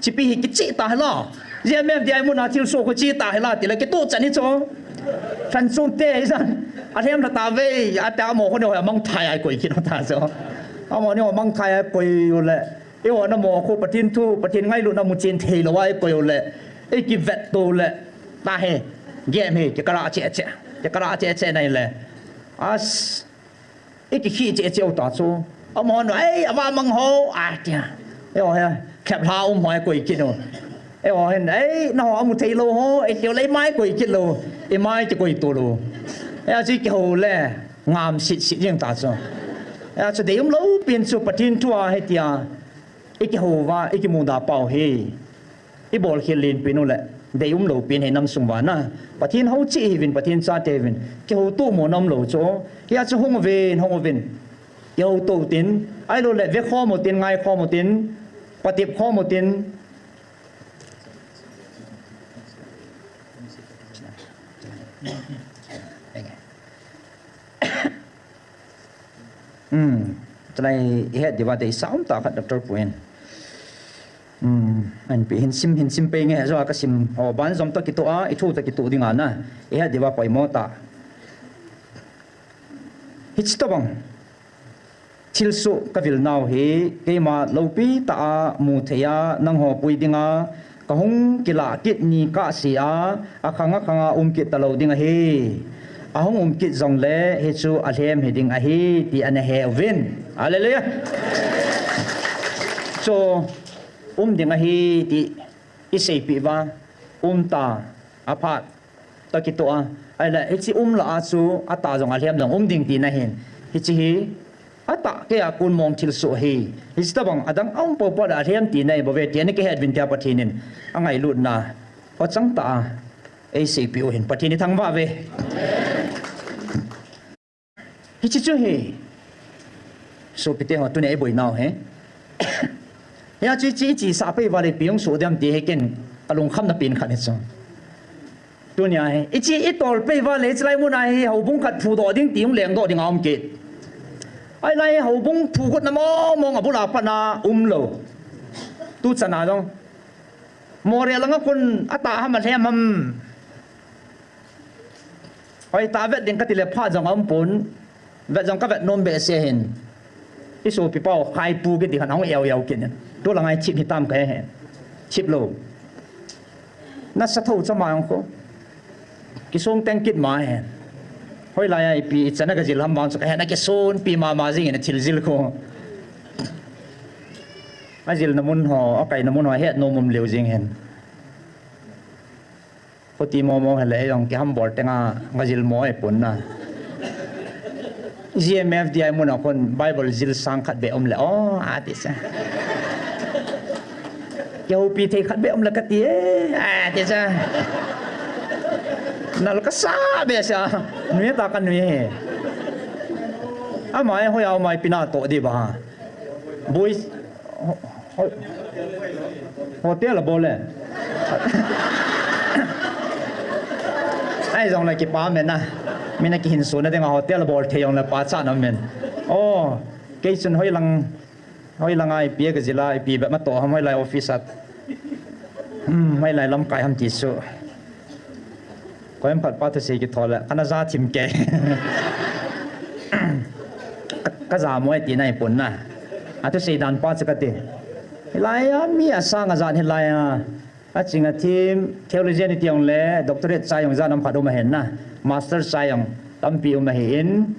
Chepi hi kichehtah hila. J M F D I muna thilsoh khu chehtah hila tile kitoh chan hi chu. Lhanchomte hijan, alhem lha tauve, atia mo khu neo hi amangthah a ikoi kit u ta chu. Amaho neo amangthah a ikoi u le, eiho namo khu Pathen thu, Pathen ngailutna muchen theilou a ikoi u le, ikivet to le, tahi, game hi kikarah cheh cheh, kikarah cheh cheh na hile, as, ikikhi cheh cheh u ta chu. Amahon, ei, avamang ho, atia. Eiho hi, lhaplhah um ho ikoi kit u. Eiho hin, ei, naho amu theilou ho, ilheo le imai koi kit lou, imai kikoi to lou. Hia chu ikihou le, ngam sit sit jeng ta chu. Hia chu deium loupen chu Pathen thua hitia ikihou uva, ikimuda pau hi. Ibolkhel lenpen u le, deium loupen hi namsung uva na. Pathen hou cheh hiuvin, Pathen chate hiuvin, kihouto mo namlou chu. Hia chu hung uvin, hung uvin. Kihouto utin, ahilou le vekhom utin, ngaikhom utin, patep khom utin. Hmm. Chulai ihet diuva deisah umtah khat Doctor Pu in. Hmm. Anpi hin sim, hin sim pei nge, jo a kasim ho ban jom toh kitoh a, ithu toh kitoh dinga na. Ihet diuva poimo tah. Hiche tobang thilsoh kavilnau hi, keima loupi tah a mu thei a, nangho pui dinga, kahung kilah kit ni kahse a, akhang akhang a um kit talou ding ahi. Ahung um kit jongle, hichu alhem hiding ahi, ti ana he uvin. Hallelujah. Chu, um ding ahi, ti iseipeh uva, um ta, aphat toh kitoh a. Ahile, hiche um lah a chu, atah jong alhem jong um ding tina ahin. Hiche hi, atah keiya kon mong thilsoh ahi. Hiche tobang adang aum poupou le alhem tina ahibouve, ti ana kihet uvin tia Pathen in angailutna, achang tah a, eiseipeh u ahin. Pathen ithangvah uve. Hiche chu hi. Sopite ho, tunia iboinau hi. Hia chu hiche ichesah peh uva le ipi hung soh dem ti hi ken kalungkhamna pen khat hi chu. Tunia hi. Hiche itol peh uva le hichelai muna hi houbung khat phudoh ding ti hung lengdoh ding aum kit. Ahilai houbung phukhutna mong mong abul a pat a umlou. Tuchan a jong. Moreh langa khun atah ham alhem ham. Hoitah vet ding kati le phat jong aumpon. Vet jong kavet nom behseh hin. I sopi pau Khaipu kiti khan ahung eu eu kit in. Tu langa i chip hitam kahe. Chip lou. Nasa tho chama jong khu. Kisong teng kit ma hen. Hoilai a ipi ichan a kajil ham vang chu kahe, nakisonpi mama jing in athil jil khu. Ajilna mun ho, akaina mun ho, het nom um leu jing hen. Khuti momo hele, jong kihambol tenga, kajil mo e pon na. G M F D I mun a khun Bible jil sang khat be um le, o, ati sa. Kihoupi thei khat be um le kati e, ati sa. Nal kasa be sa. Nui ta ka nui he. Ama e hoi au mai pina to di ba. Bui. Ho-, ho-, hotel abol le. Ai jong le kipa men na. Mina kihin suna dinga hotel abol thei jong le pachat na men. O, kei chun hoilang, hoilanga ipi kajila, ipi be ma to ham hoilai office at. Hmm, hoilai lamkai ham ti chu. Koima phat pa thusei kithol le, kana ja thim kei. Ka, kaja mo e ti nai pon na. Athusei dan pa chu kati. Hilai a mi asang a jan hilai a. Aching athim, theologian iti jong le, doctorate chai jong jan um khat um ahin na. Master chai jong tampi um ahin.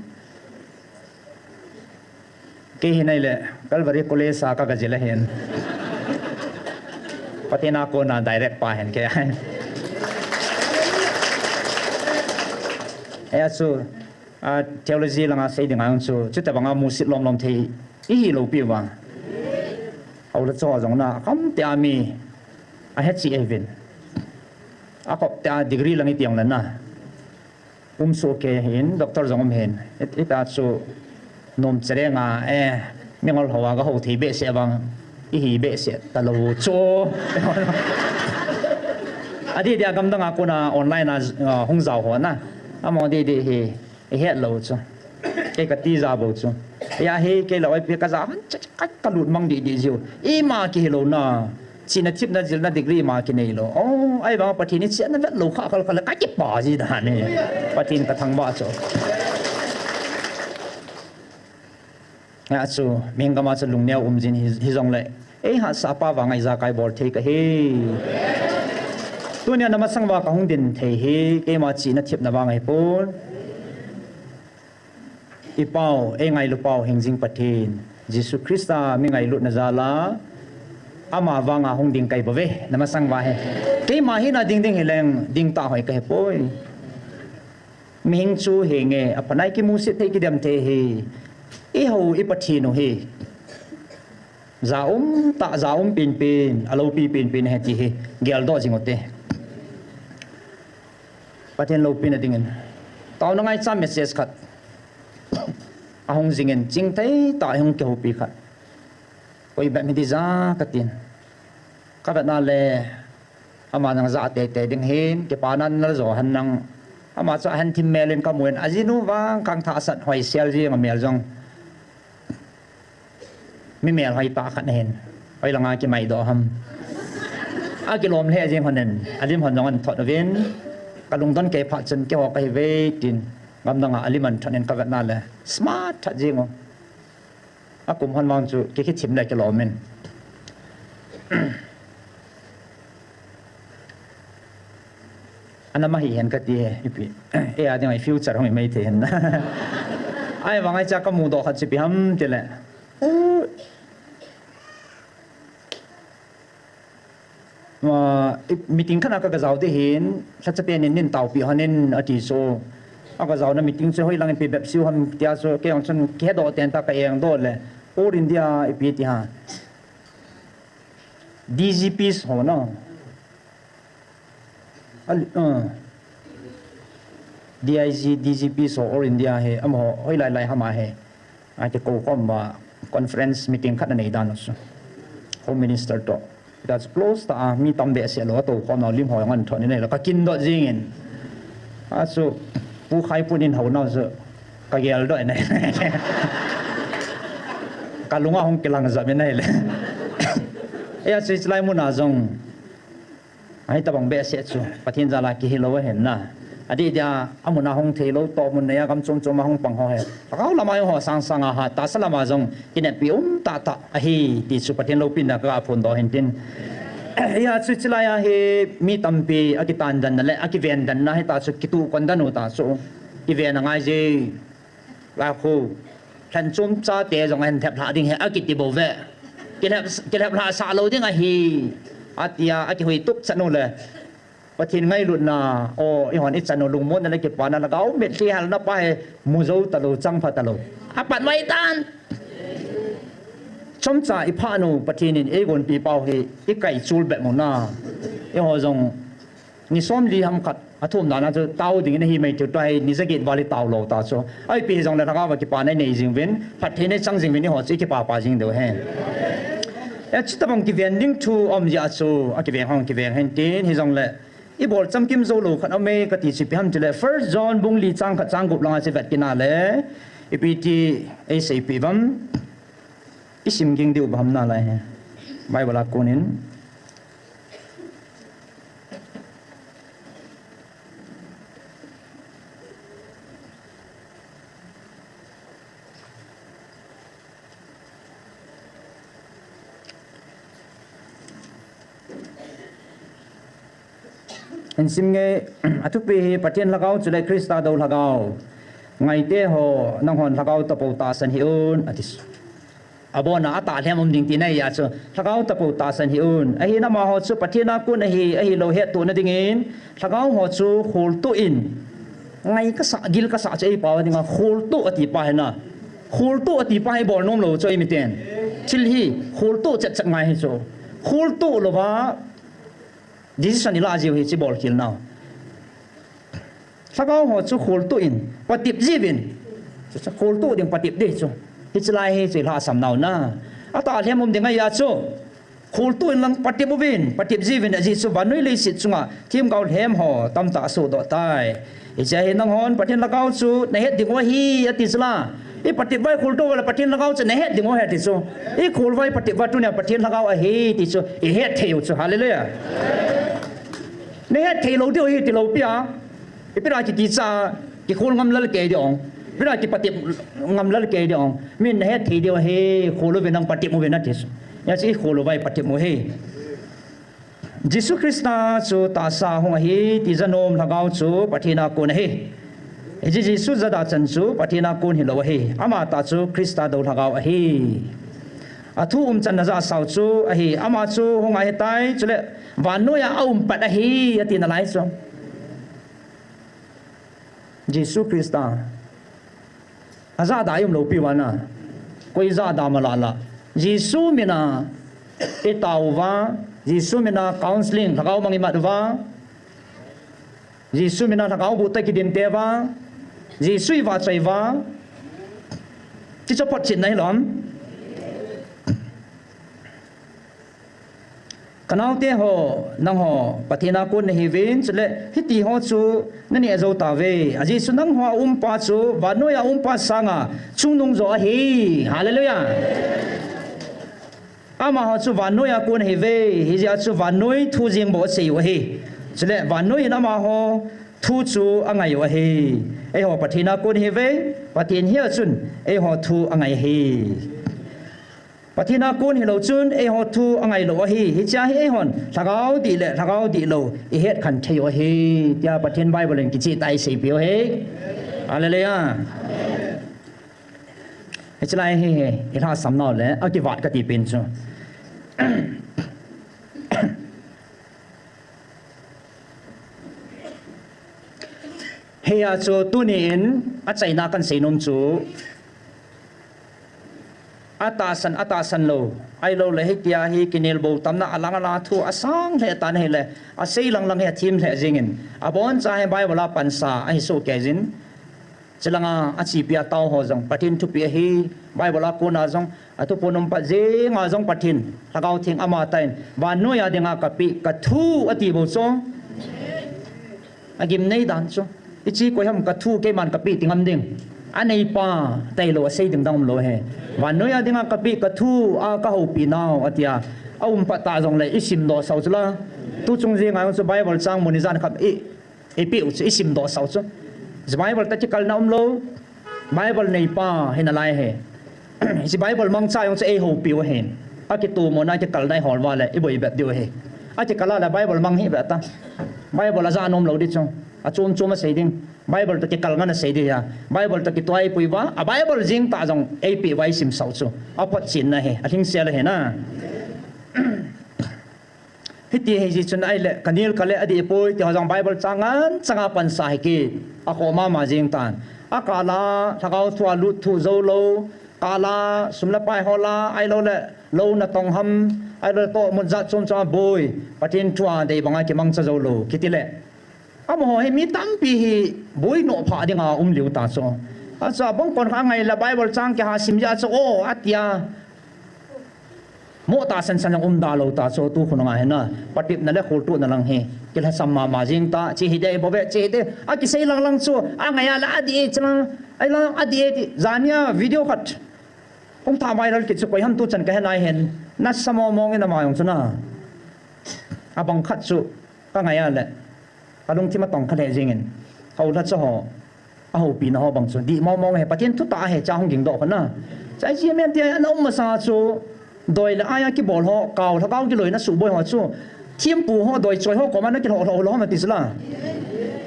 Kei hi nai le, Calvary College a ka, kajil ahin. Pathen a kona direct pa hen kei ahin. Eia chu, a, theology langa sei dinga chu, chuti banga musit lom lom thei, ihi lou pi uva. Aula cho jong na, kam te ami, ahe chi e vin. Akop te a degree lang iti jong le na. Um soh kei hin, doctor jong um hin. It, ita chu nom chereng a, eh, mingol ho a ka ho thei behseh vang, ihi behseh talou chu. Adi dia gamdang a kona online a, ah, hung jao ho na. Amo di di hi, ihet lou chu. Kei kati ja bou chu. Eia hi, kei la oi pi kaja han, cha, cha, ka, kalut mang di di jiu. Ima kihi lou na. Chihna thepna jilna degree ma kinei lou. Oh, ahivang Pathen in chihna vet lou kha khal khal le ka kipa ji dan e. Pathen ka thangvah chu. Nga chu, mihing gam a chu lungneo um jin hi, hijong le. Ei hahsa pa vang a ijakai bol thei kahi. Tunia na masang uva kahung din thei hi, keima chihna thepna vang ahipon. I Pau, ei ngailu Pau, hingjing Pathen, Jesu Christa mi ngailutna jal a, ama vang a hung ding kahi bou ve, na masang uva hi. Keima hina ding ding hileng, ding ta hoi kahi poi. Mihing chu hinge, aphanai kimusit thei kidem thei hi. I hou, i Pathen u hi. Ja um tah, ja um penpen, aloupi penpen ahi ti hi, geldoh jing u te. Pathen loupina dingin. Taona ngaicha message khat. Ahung jingin, chingthei tah a hung kihoupi khat. Koi bep hiti ja katin. Ka vetna le, ama nang ja teitei ding hin, kipana nal jo hen nang. Ama chu ahen thim mel in kamun, ajinu vang kang thasat hoisel jing amel jong. Mi melhoi tah khat ahin. Hoilanga kimaidoh ham. Akilom lheh jing hon in. Alim hon jong ahin thot uvin. Kalungdon kei phat chun keiho kahi ve tin. Gamdang a alim ahin thot in ka vetna le. Smart that jing u. Akum hon vang chu kei kithim le kilom in. Ana ma hi hen kati he, ipi. Eia ding a future hung imai thei hen. Ahivang a hicha kamudoh khat chu ipi ham tile. U, ah, i, meeting khat a ka, kajao ding hin, lhacha pen in neitaopi hon in ati chu. Akajaona meeting chu hoilang ipi bep siu ham tia chu, kei jong chun kihedoh ten ta ka engdoh le. All India ipi ti ha. D G Ps ho na. Al-, uh, D I G, D G Ps ho All India hi, amaho, hoilai lai ham ahi. Akikou khom uva conference meeting khat anei dan u chu. Home Minister toh. That's close tah a, mi tam behseh lou, atou khom nau lim ho jong ahin thot in ahile, kakindoh jing in. Achu, Pu Khaipu in hou nau chu, kageldoh in ahile. Kalung ahung kilang jap in ahile. Eia chu hichelai mun a jong. Ahi tabang behseh chu Pathen jal a kihi lou ahin na. Adih dia, amun a hung thei lou, tohmun nei a gam chom chom a hung pang ho hi, lhagao lam a ho sang sang a ha, tahsa lam a jong kineppi um tah tah ahi ti chu Pathen loupina ka phondoh hin tin. Hia chu chulai a hi mi tampi akitan dan na le akiven dan na hi ta chu kituh kon dan u ta chu. Kiven angai je. Lakhu, lhan chom chate jong ahin lhep lha ding hi akiti bou ve. Kilhep, kilhep lha sah lou ding ahi. Atia, akihui tup chan u le. Pathen ngailutna, o, eihon ichan u lungmonna le kipana lhagao mitlhi halna pa hi mu jou talou, chang pha talou. Apat mai tan. Chomcha iphat u Pathen in eigonpi pau hi ikai chul bep u na. Eiho jong ni som li ham khat athum dan a chu tao ding in ahi mai thei, tua hi ni jaget val itao lou ta chu. Ahipi hijongle lhagao a kipana inei jing uvin, phattheina ichang jing uvin, eiho chu ikipa pa jing diu ahi. Achutabang kiven ding thu um jeh a chu, akiven hon kiven hen tin, hijongle ibol chamkim jou lou khat aume kati chu ipi ham tile, First John bung li chang khat chang gup lang a chu vet kit na le, ipi ti eiseipeh uvam, isim ging diu ham nalai hi. Bible a konin. Hin sim nge, athupi hi Pathen lhagao chule Christa dou lhagao. Ngaite ho, nanghon lhagao tapou tahsan hih un, ati. Abona atah lhem um ding tina ahi a chu, lhagao tapou tahsan hih un. Ahin amaho chu Pathen a kon ahi, ahilou hettohna dingin, lhagao ho chu kholtoh in, ngai kasah, gil kasah chu eipao dinga kholtoh ati pa hi na. Kholtoh ati pa hi bol nom lou chu eimiten. Thil hi kholtoh chet chet ngai hi chu. Kholtoh louva decision ilah jiu hi chu bol khel nau. Lhagao ho chu kholtoh in, patep jiuvin. Chu, chu kholtoh ding patep ding chu. Hiche lai hi chu ilhahsam nau na. Atah lhem um ding ahi a chu. Kholtoh in lang patep uvin, patep jiuvin ajeh chu vannoi leiset chunga themgao lhem ho tamtah asohdoh tai. Hiche a hi nanghon Pathen lhagao chu nahet ding u ahi ati chu la. Ipatep uva ikholtoh uva le Pathen lhagao chu nahet ding u ahi ati chu. Ikhol uva ipatep uva tunia Pathen lhagao ahi ti chu ihet thei u chu. Hallelujah. Nahet thei lou diu ahi ti lou pi a. Ipi dia kikicha, kikhol ngam lal kei diu ong. Ipi dia kipatep ngam lal kei diu ong. Min nahet thei diu ahi, khol uvin nang patep uvin ati chu. Hijeh a chu ikhol uva ipatep u ahi. Jesu Christa chu tahsa hung ahi, ti janom lhagao chu Pathen a kon ahi. Hiche Jesu jada chan chu Pathen a kon hilou ahi. Amatah chu Christa dou lhagao ahi. Athu umchanna jahsau chu ahi. Ama chu hung ahitai, chule vannoi a aum pat ahi, ati nalai chu. Jesu Christa. Ajahda ium lou pi uva na. Koi jahda ma la la. Jesu mina itao uva. Jesu mina counseling, lhagao mang imat uva. Jesu mina lhagao boh tah kidinte uva. Jesu ivahchoi uva. Ti chu photchetna hilou ham. Kanaote ho, nangho Pathen a kon nahiuvin, chule hiti ho chu naneh jou tauve. Ajeh chu nangho a umpa chu vannoi a umpa sanga chungnung jo ahi. Hallelujah. Amaho chu vannoi a kon ahiuve, hijeh a chu vannoi thu jeng bou asei u ahi. Chule vannoi in amaho thu chu angai u ahi. Eiho Pathen a kon ahiuve, Pathen hi a chun eiho thu angai ahi. Pathen a kon hilou chun eiho thu angai lou ahi. Hiche a hi eihon lhagao dih le lhagao dihlou ihet khen thei u ahi, tia Pathen Bible in kicheh tah a eiseipeh u ahi. Hallelujah. Hiche lai hi, hi, ilhahsam nau le akivat kati pen chu. Hia chu tuni in achaina kahin seinom chu, atahsan, atahsan lou, ahilouleh hitia hi kinelbou tamna alang alang thu asang lheh tan ahile, asei lang lang hi athem lheh jengin, aboncha hi Bible a pansa ahi sohkei jin. Chulanga achepi atao ho jong Pathen thupeh ahi, Bible a kona jong athuphon um pat jenga jong Pathen Lhagao Theng amatah in, vannoi a dinga kapeh kathu ati bou chu. Agimnei dan chu. Hiche koiham kathu keiman kapeh ti ngam ding. Aneipa tailou asei ding dang umlou ahi. Vannoi a dinga kapeh kathu a kahoupi nau atia aum pat ta jongle isimdoh sah u chula. Tu chung jing a jong chu Bible chang mun ijat khat i, i peh u chu, i simdoh sah u chu. Chu Bible toh kikalna umlou. Bible neipa hi nalai e. Hiche Bible mangcha jong chu eihoupi u ahi. Akitomona kikalna ihol uva le, iboi bep diu ahi. Akikal a le Bible mang hih bep ta. Bible a jat nom lou ding chu. Achom chom a sei ding. Bible toh kikal ngen a sei ding ahi. Bible toh kitoh eipui uva, a Bible jing tah jong eipeh uva isimsah u chu. Aphotchenna ahi, alhingsel ahi na. Hiti hi jeh chun ahile, kanel kale adih poi, ti ho jong Bible chang ngen chang a pansa hi kit. Akhoh mama jing tan. Akah la, lhagao thu a lut thu jou lou. Kah la, sum le pai hol a, ahilou le, lou natong ham, ahilou le tohmun jat chom chom a boi. Pathen thu a dei bang a kimangcha jou lou. Kiti le. Amaho hi mi tampi hi boi noh phah dinga um liu ta chu. Achu abang kon kha ngai la Bible chang kiha sim jeh a chu o, atia. Mo tahsan san jong um da lou ta chu tu khun ngai na. Patepna le kholtohna lang hi. Kilhasam mama jing ta, che hi dei bou ve, che hi dei. Akisei lang lang chu, angai a la adih e, che lang, ahi lang adih e ti. Jan nia video khat. Hung tha viral kit chu koi ham tu chan kahe nai hen. Nasa mong mong in ama jong chu na. Abang khat chu. Ka ngai a le, ka lungthim a tong kha lheh jeng in, ka u lhacha ho, a houpina ho bang chu, dih mong mong e, Pathen thutah ahi, cha hung ging doh kha na. Cha i chi men ti ana um masa chu, doi le ai a kibol ho, kau lhagao kiloi na suboi ho chu, thempu ho, doi choi ho, koma na kilhoh, hoh, hoh, hoh, ma ti chu la.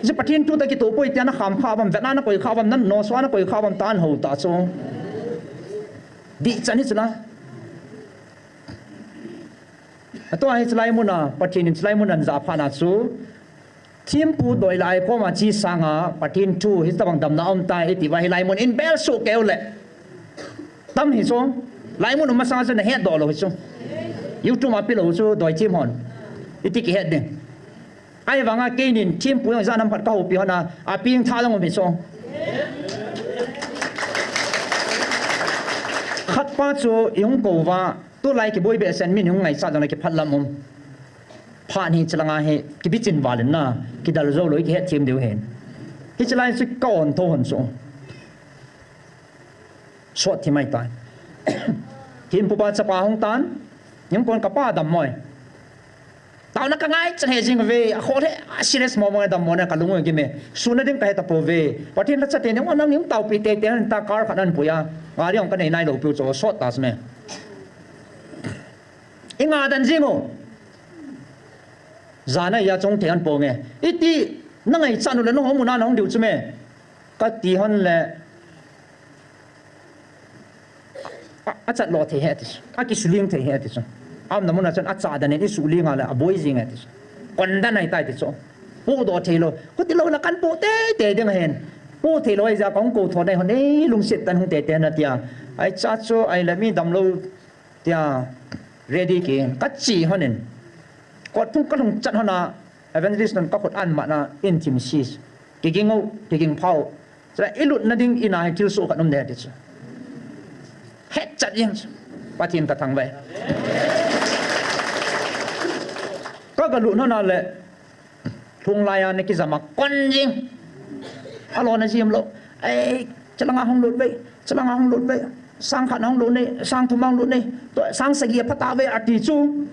Chu Pathen thu toh kitoh poi ti ana kham kha bam, vetna na koi kha bam, na noso ana koi kha bam, tan ho ta chu. Dih chan hi chu la. Atua hi chulai mun a, Pathen in chulai mun a ana jah phat na chu, thempu doi le ai koma che sanga, Pathen thu hi tabang damna um tai, iti uva hi lai mun in bel suh keu le. Tam hi chu, lai mun um masang chu na het doh lou hi chu. YouTube a pe lou chu, doi them hon. Iti kihet ding. Ahivanga keinin thempu jong ijat ham khat ka houpi hon a, apeng tha jong um hi chu. Khat pa chu i hung kou uva, tulai kiboi behseh in min hung ngaichat jong le kiphat lam um. Phat hi chulanga hi, kibichin val in na, kidel jou lou, i kihet them diu hin. Hiche lai chu ka on tho hon chu. Sot thi mai tai. Thempu pa chapa hung tan. Ning kon ka pa dam moi. Taona ka ngai chan he jing ve. A khol he, a serious mo mo dam mo na ka lung u gim e. Suna ding ka he ta pou ve. Pathen lhacha te ning nang ning taopi tei tei han ta car khat an pui a. Gari ong ka nei nai lou piu chu sot ta chu me. I nga dan jing u. Jana a chung thei an pou nge. Iti na ngaichat u le nang hung mu na nang hung diu chu me. Ka ti hon le, a, achat lo thei he ti chu. Akisuling thei he ti chu. Aumna mun a chun achat dan in isuling a le aboi jing e ti chu. Kon dan ahi tai ti chu. Podoh thei lou. Khuti lou na kan po tei tei ding ahin. Po thei lou ahi jeh a ka hung kou tho nai hon e lungset tan hung tei tei na tia. Ahi cha chu ahi le mi dam lou tia ready kei in. Ka che hon in. Kot phung ka lhung chat hon a evangelist nun ka khut an mat na in thim sis. Kiging u, kiging pha u. Chule i lutna ding in a hi thil soh khat um de ti chu. Het chat jeng chu. Pathen ka thangvah e. Ka ga lut hon a le, lhung lai a na kijam a kon jing. Alo na jim lou. Ei, chalanga hung lut ve, chalanga hung lut ve. Sang khat hung lut ne, sang thum hung lut ne. Toh, sang sagi a pha ta ve ati chu.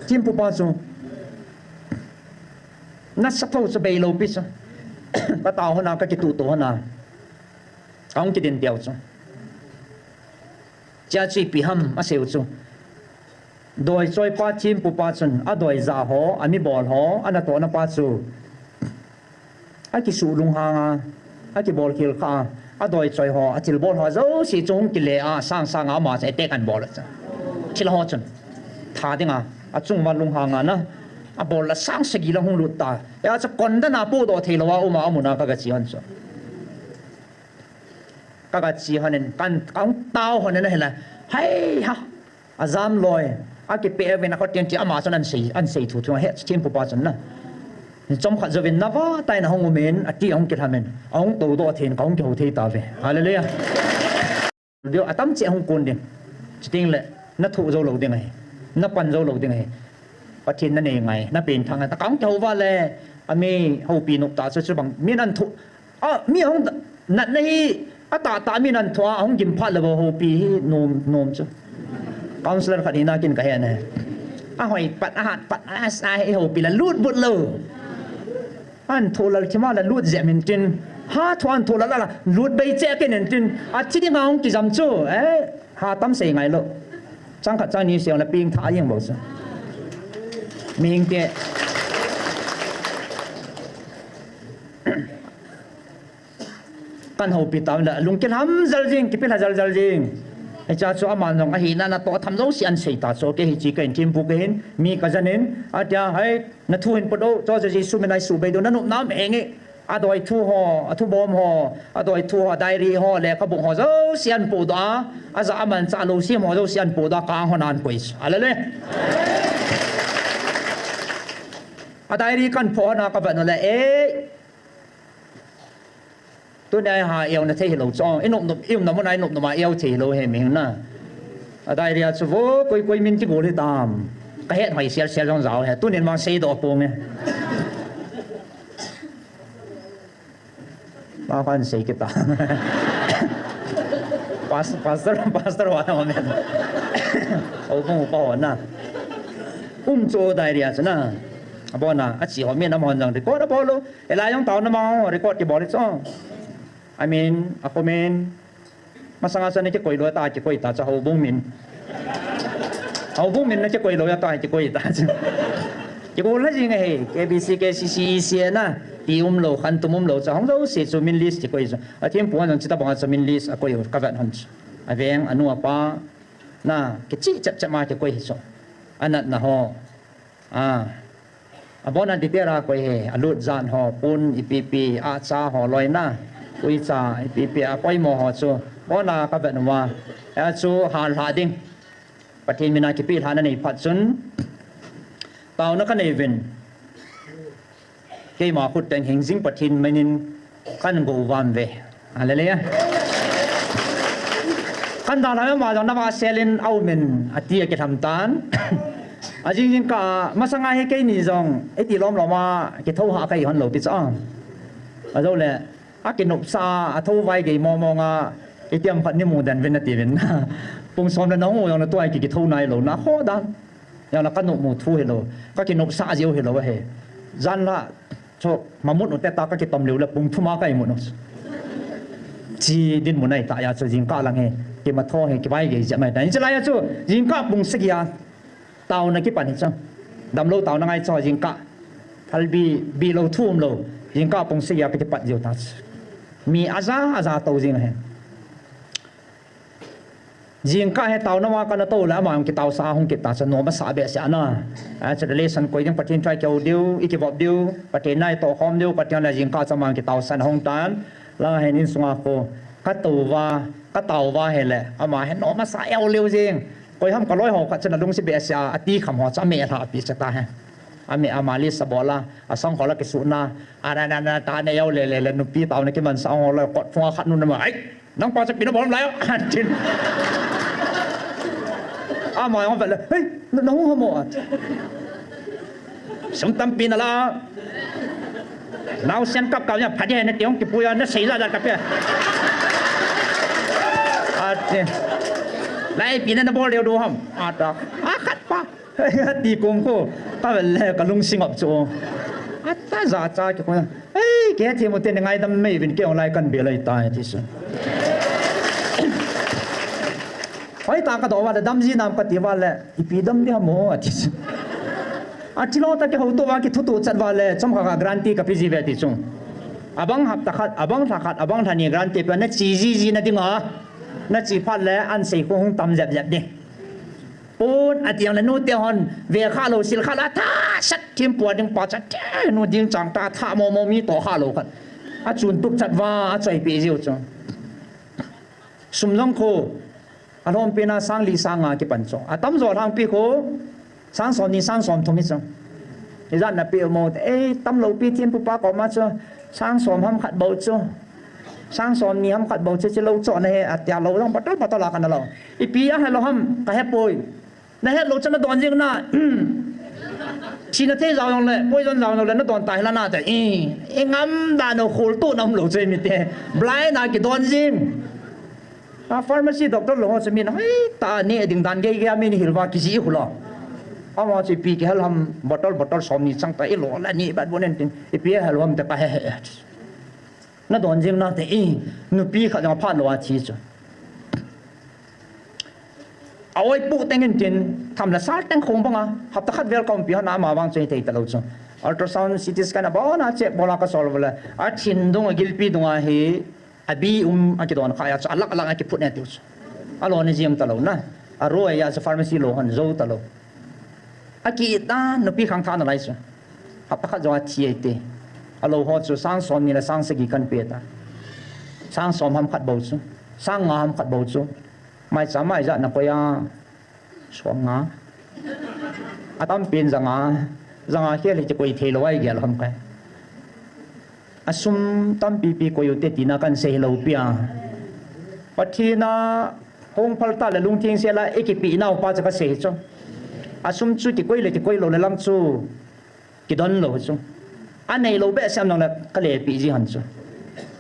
Thempu pa chu. Nasa tho chu bei lou pi chu. Ka tao hon a, ka kituh to hon a. Ka hung kidin diu chu. Chia chu ipi ham asei u chu. Doi choi pa thempu pa chun, adoi ja ho, ami bol ho, anatohna pa chu. Akisuh lunghang a, akibol khel kha a, adoi choi ho, athil bol ho, jouse chu hung kile a, sang sang a ama chu attack an bol a chu. Thil ho chun. Tha ding a, achung ma lunghang a na. Abol la sang sagi la hung lut ta. Hia chu kon dan a podoh thei lou a um a, amun a ka ga che hon chu. Ka ga che hon in, kan, ka hung tao hon in ahi la. Hai ha. Ajam loi. Akipe uvin a khut in ti ama chun an sei, an sei thu thu he thempu pa chun na. Chom khat jouvin na va tai na hung um in, ati hung kilham in. Ahung todoh thei in, ka hung kihou thei ta ve. Hallelujah. Diu atam cheh hung kon ding. Chuting le, na thoh jou lou ding ahi. Na pan jou lou ding ahi. Pathen na nei ngai, na pengthah ngai. Ta ka hung kihou va le, ami houpi nop ta chu chu bang, min an thoh A, mi ahung da-, natna hi, atahtah min an thoh a, ahung gim phat le bou houpi hi nom, nom chu. Counselor khat hina kin ka he ne. Ahoi pat, ahat pat, a, a, e ho pi la lut but lo. An tho lal kima la lut je min tin. Ha tho an tho lal la lut bei che ke nen tin. A thi ding a hung kijam chu. Eh, ha tam sei ngai lo. Chang khat chang ni se la ping tha yeng bo sa. Ming te. Kan hopi tam la lungkilham jal jing, kipilha jal jal jing. Hicha chu aman jong ahina na to tham jouse an sei ta chu, kei hichi ka in thim bu ka hin, mi ka jan in, atia hai, na thu hin pot o, chu chu Jesu min a i subei diu, na nop nam eng e. Adoi thu ho, athu bom ho, adoi thu ho, diary ho, lekhabu ho, jouse an po doh a, aja aman cha lo sim ho, jouse an po doh a, kang ho nan koi. Hallelujah. A diary kan pho na ka vet u le, eh, Tuni a ha eo na thei hilou chu. I nop nop, i um na mun a i nop nop a eo thei hilou he mi hing na. A diary a chu vo, koi koi min kigol hi tam. Ka het hoi sial sial jong jao he. Tunin mang sei doh pong e. Ma kan sei kita. Pas-, pastor, pastor wa na men. Au pong pa ho na. Um chu diary a chu na. Abona, achi ho min am hon jang record abol lo. Elai jong taona ma ho record kibol hi chu. I mean, a comment. Masanga chu na kikoi lou ta, kikoi ta chu houbung min. Houbung min na kikoi lou ta, kikoi ta chu. Kikoi la jing ahi, K B C, K C C, E C A na. Ti um lou, khan tum um lou chu. Hung jouse chu min list kikoi chu. A thim puan jong chi ta bang chu min list a koi u ka vet hon chu. A veng, a nu a pa. Na, kichi chap chap ma kikoi hi chu. A nat na ho. A. Abona detail a koi he, alut jan ho, pun ipi ipi, acha ho loina, uicha ipi ipi, apoimo ho chu, abona ka vet uva, a chu hal lha ding. Pathen mina kipilha na nei phat chun, taona ka nei uvin. Keima khut teng hing jing Pathen minin, Kan go vam ve. Hallelujah. Kan dalha ma jong na va selin aumin ati a kitham tan. A jing jing ka masanga hi keini jong iti lom lom a kitho ha kai hon lo ti cha. A jo le a kinopsa a tho vai gei mo mo nga itiam khat ni mu den vin ati vin. Pung som le nong u jong na tuai ki kitho nai lo na kho dan. Jong na ka nop mu thu hi lo. Ka kinopsa jiu hi lo he. Jan la Chu, mamut u te ta ka kitom leu le pung thum a ka imut u. Chi dinmun ahi ta ya chu jingkah lang hi, kimatho hi, kivai gei jep mai ta. Hiche lai a chu, jingkah pung sagi a, taona kipan hi chu. Damlou taona ngai chu, jingkah. Phalbi, bi lou thum lou, jingkah pung sagi a ka kipat jiu ta chu. Mi aja, aja tou jing ahi. Jingkah hi taona ma kana tou le ama jong kitaosa hung kit ta chu nom asa behseh ana. A chu relation koi ding Pathen thu a kihou diu, i kivop diu, Pathen na i tohkhom diu, Pathen le jingkah chu ama jong kitaosa ana hung tan. Lang hin insunga khu ka tou uva, ka tao uva hile ama hi nom asa eu leu jing. Koi ham ka loi ho khat chun alungset behseh a, ati kham ho chu ame lha pi cha ta hi. Ame ama list abol a, asang ho la kisuhna, a na na na ta ne eu le le le nupi taona kimansa ho la kot phunga khat nu na ma. Ai! Nang pa chu ipi na bol lai, atin. Ama jong vet le, "Hei, na, na hung hamo," ati. "Sum tampi na la. Naosen kap kap nia, pha ding ahi nati hung kipui a, na sei jat jat kap e." Ati. "Lai ipi na na bol diu diu ham?" ata. A khat pa. Ti kum khu, ka vel le, ka lungsim ap chu. Ata jacha kikoi. Ei, kei thim u te ni ngaidam mai uvin kei online kan bel ahi tai ti chu. Hoi ta ka do uva le, dam ji nam kati uva le, ipi dam ding ham o, ati chu. Athi lou ta kihouto uva kithuto chat uva le, chomkhat kha guarantee ka pe ji uve ti chu. Abang hapta khat, abang lha khat, abang lha ni guarantee pe, na che ji ji na ding a, na che phat le, an sei khu hung tam jep jep ding. Pon, ati jong le nute hon, ve kha lou, sil kha lou, atha sat, thim pua ding pa cha, te, nu ding chang ta, atha mo mo, mi toh kha lou khat. Achun tup chat uva, achoi pe jiu chu. Sum jong khu, alhompi na sang li sang nga kipan chu. Atamjo lhangpi khu, sang som ni, sang som thum hi chu. Ijat na pe mo, ei, tam lou pi thim pu pa koma chu, sang som ham khat bou chu. Sang som ni ham khat bou chu, chu lou chohna hi, atia lou jong, patol patol a kana lou. Ipi a helou ham, ka hepoi. Na het lou chu na don jing na. Thina thei jao jong le, poison jao jong le, na don ta hi la na te. I, i ngam dan u khol tu na um lou chu mi te. Blind a kidon jing. A pharmacy doctor lou ho chu min, hoi ta ne ding dan gei gei a min hil uva kiji khu lou. Ama chu ipi kihal ham, bottle, bottle som ni chang ta, ilo la ni bat bon en tin, ipi hal ham te ka he he. Na don jing na te i, nupi khat jong phat lou a thi chu. A oi pu teng in tin, tham la sal teng khong banga, hapta khat vel ka umpi hon a ama vang chu hithei talou chu. Ultrasound, C T scan a bona check bola ka sol bola, a thin dung a gilpi dung a hi, a bi um a kidon kha a chu, a lak lak a kiphut ne tiu chu. A lo ni jing talou na. A ro a chu pharmacy lo hon jou talou. A ki ta nupi khang tha na lai chu. Hapta khat jong a thi ai te. A lo ho chu sang som ni le sang sagi kan pe ta. Sang som ham khat bou chu. Sang nga ham khat bou chu. Mai cha mai ja na ko ya. Som nga. A tam pen ja nga. Ja nga khel hi koi thei lou ai gel ham kai. A sum tampi pi koi u te tina kan sei lou pia. Pathen a hung phal ta le lungtheng sel a i kipi nau pa chu ka sei chu. A sum chu kikoi le kikoi lou le lang chu kidon lou chu. A nei lou behseh am nang le ka le pi ji han chu.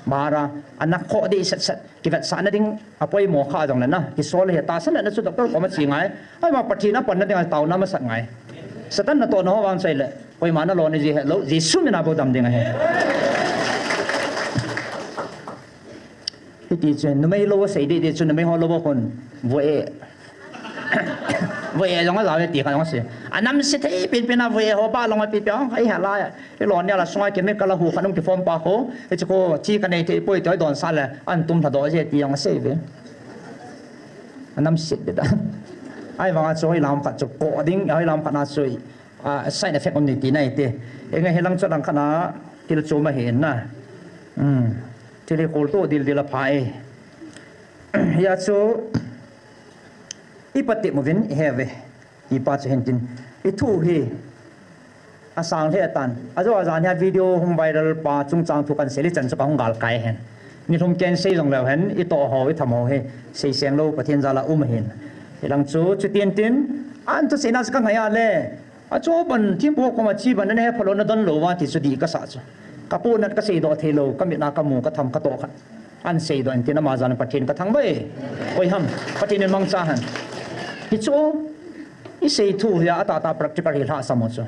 Bara a na kho di set set kivetsah na ding a poimo kha jong le na. Kisol he tahsan le na chu doctor koma chi ngai. Ai ma Pathen a pan na ding a tao na masat ngai. Satan na to na ho vang sai le. Koima na lo ni ji he lou, Jesu min a bou dam ding ahi. Hiti chu, numei lou sei di di chu, numei ho lou khun, vo e. Vo e jong a ja ve ti kha jong sei. A nam se thei pin pin a vo e ho ba long a pi pi hong, ai ha la ya. I lo nia la sunga chemical a hu kha nung ki form pa kho, e chu kho, thi ka nei thei poi toi don sa le, an tum tha do je ti jong sei ve. A nam se de da. Ai vang a chu hoi lam khat chu ko ding, hoi lam khat na chu. A, side effect um ni ti nai te. Enga hilang chu lang khat na thil chu ma hin na. Um. Thil hi kol to dil dil a pha e. Hia chu i pa te mu vin he ve. I pa chu hin tin. I thu hi. A sang le tan. A jo a jan hia video hung viral pa chungchang thu kan sei li chan chu ka hung gal kai hen. Ni lhum ken sei jong leu hen. I to ho, i tham ho hi. Sei seng lou Pathen jal a um hin. Hilang chu chu tin tin. An thu sei na chu ka ngai a le. A chu ban thim pu koma chi ban na he phalo na don lou va ti chu di ka sa chu. Ka pu nat ka sei do thei lou, ka mit na ka mu ka tham ka to kha. An sei do an tin ama jan Pathen ka thang bai. Koi ham, Pathen in mang cha han. Hi chu, i sei thu hi a ta ta practical hi lha sa mo chu.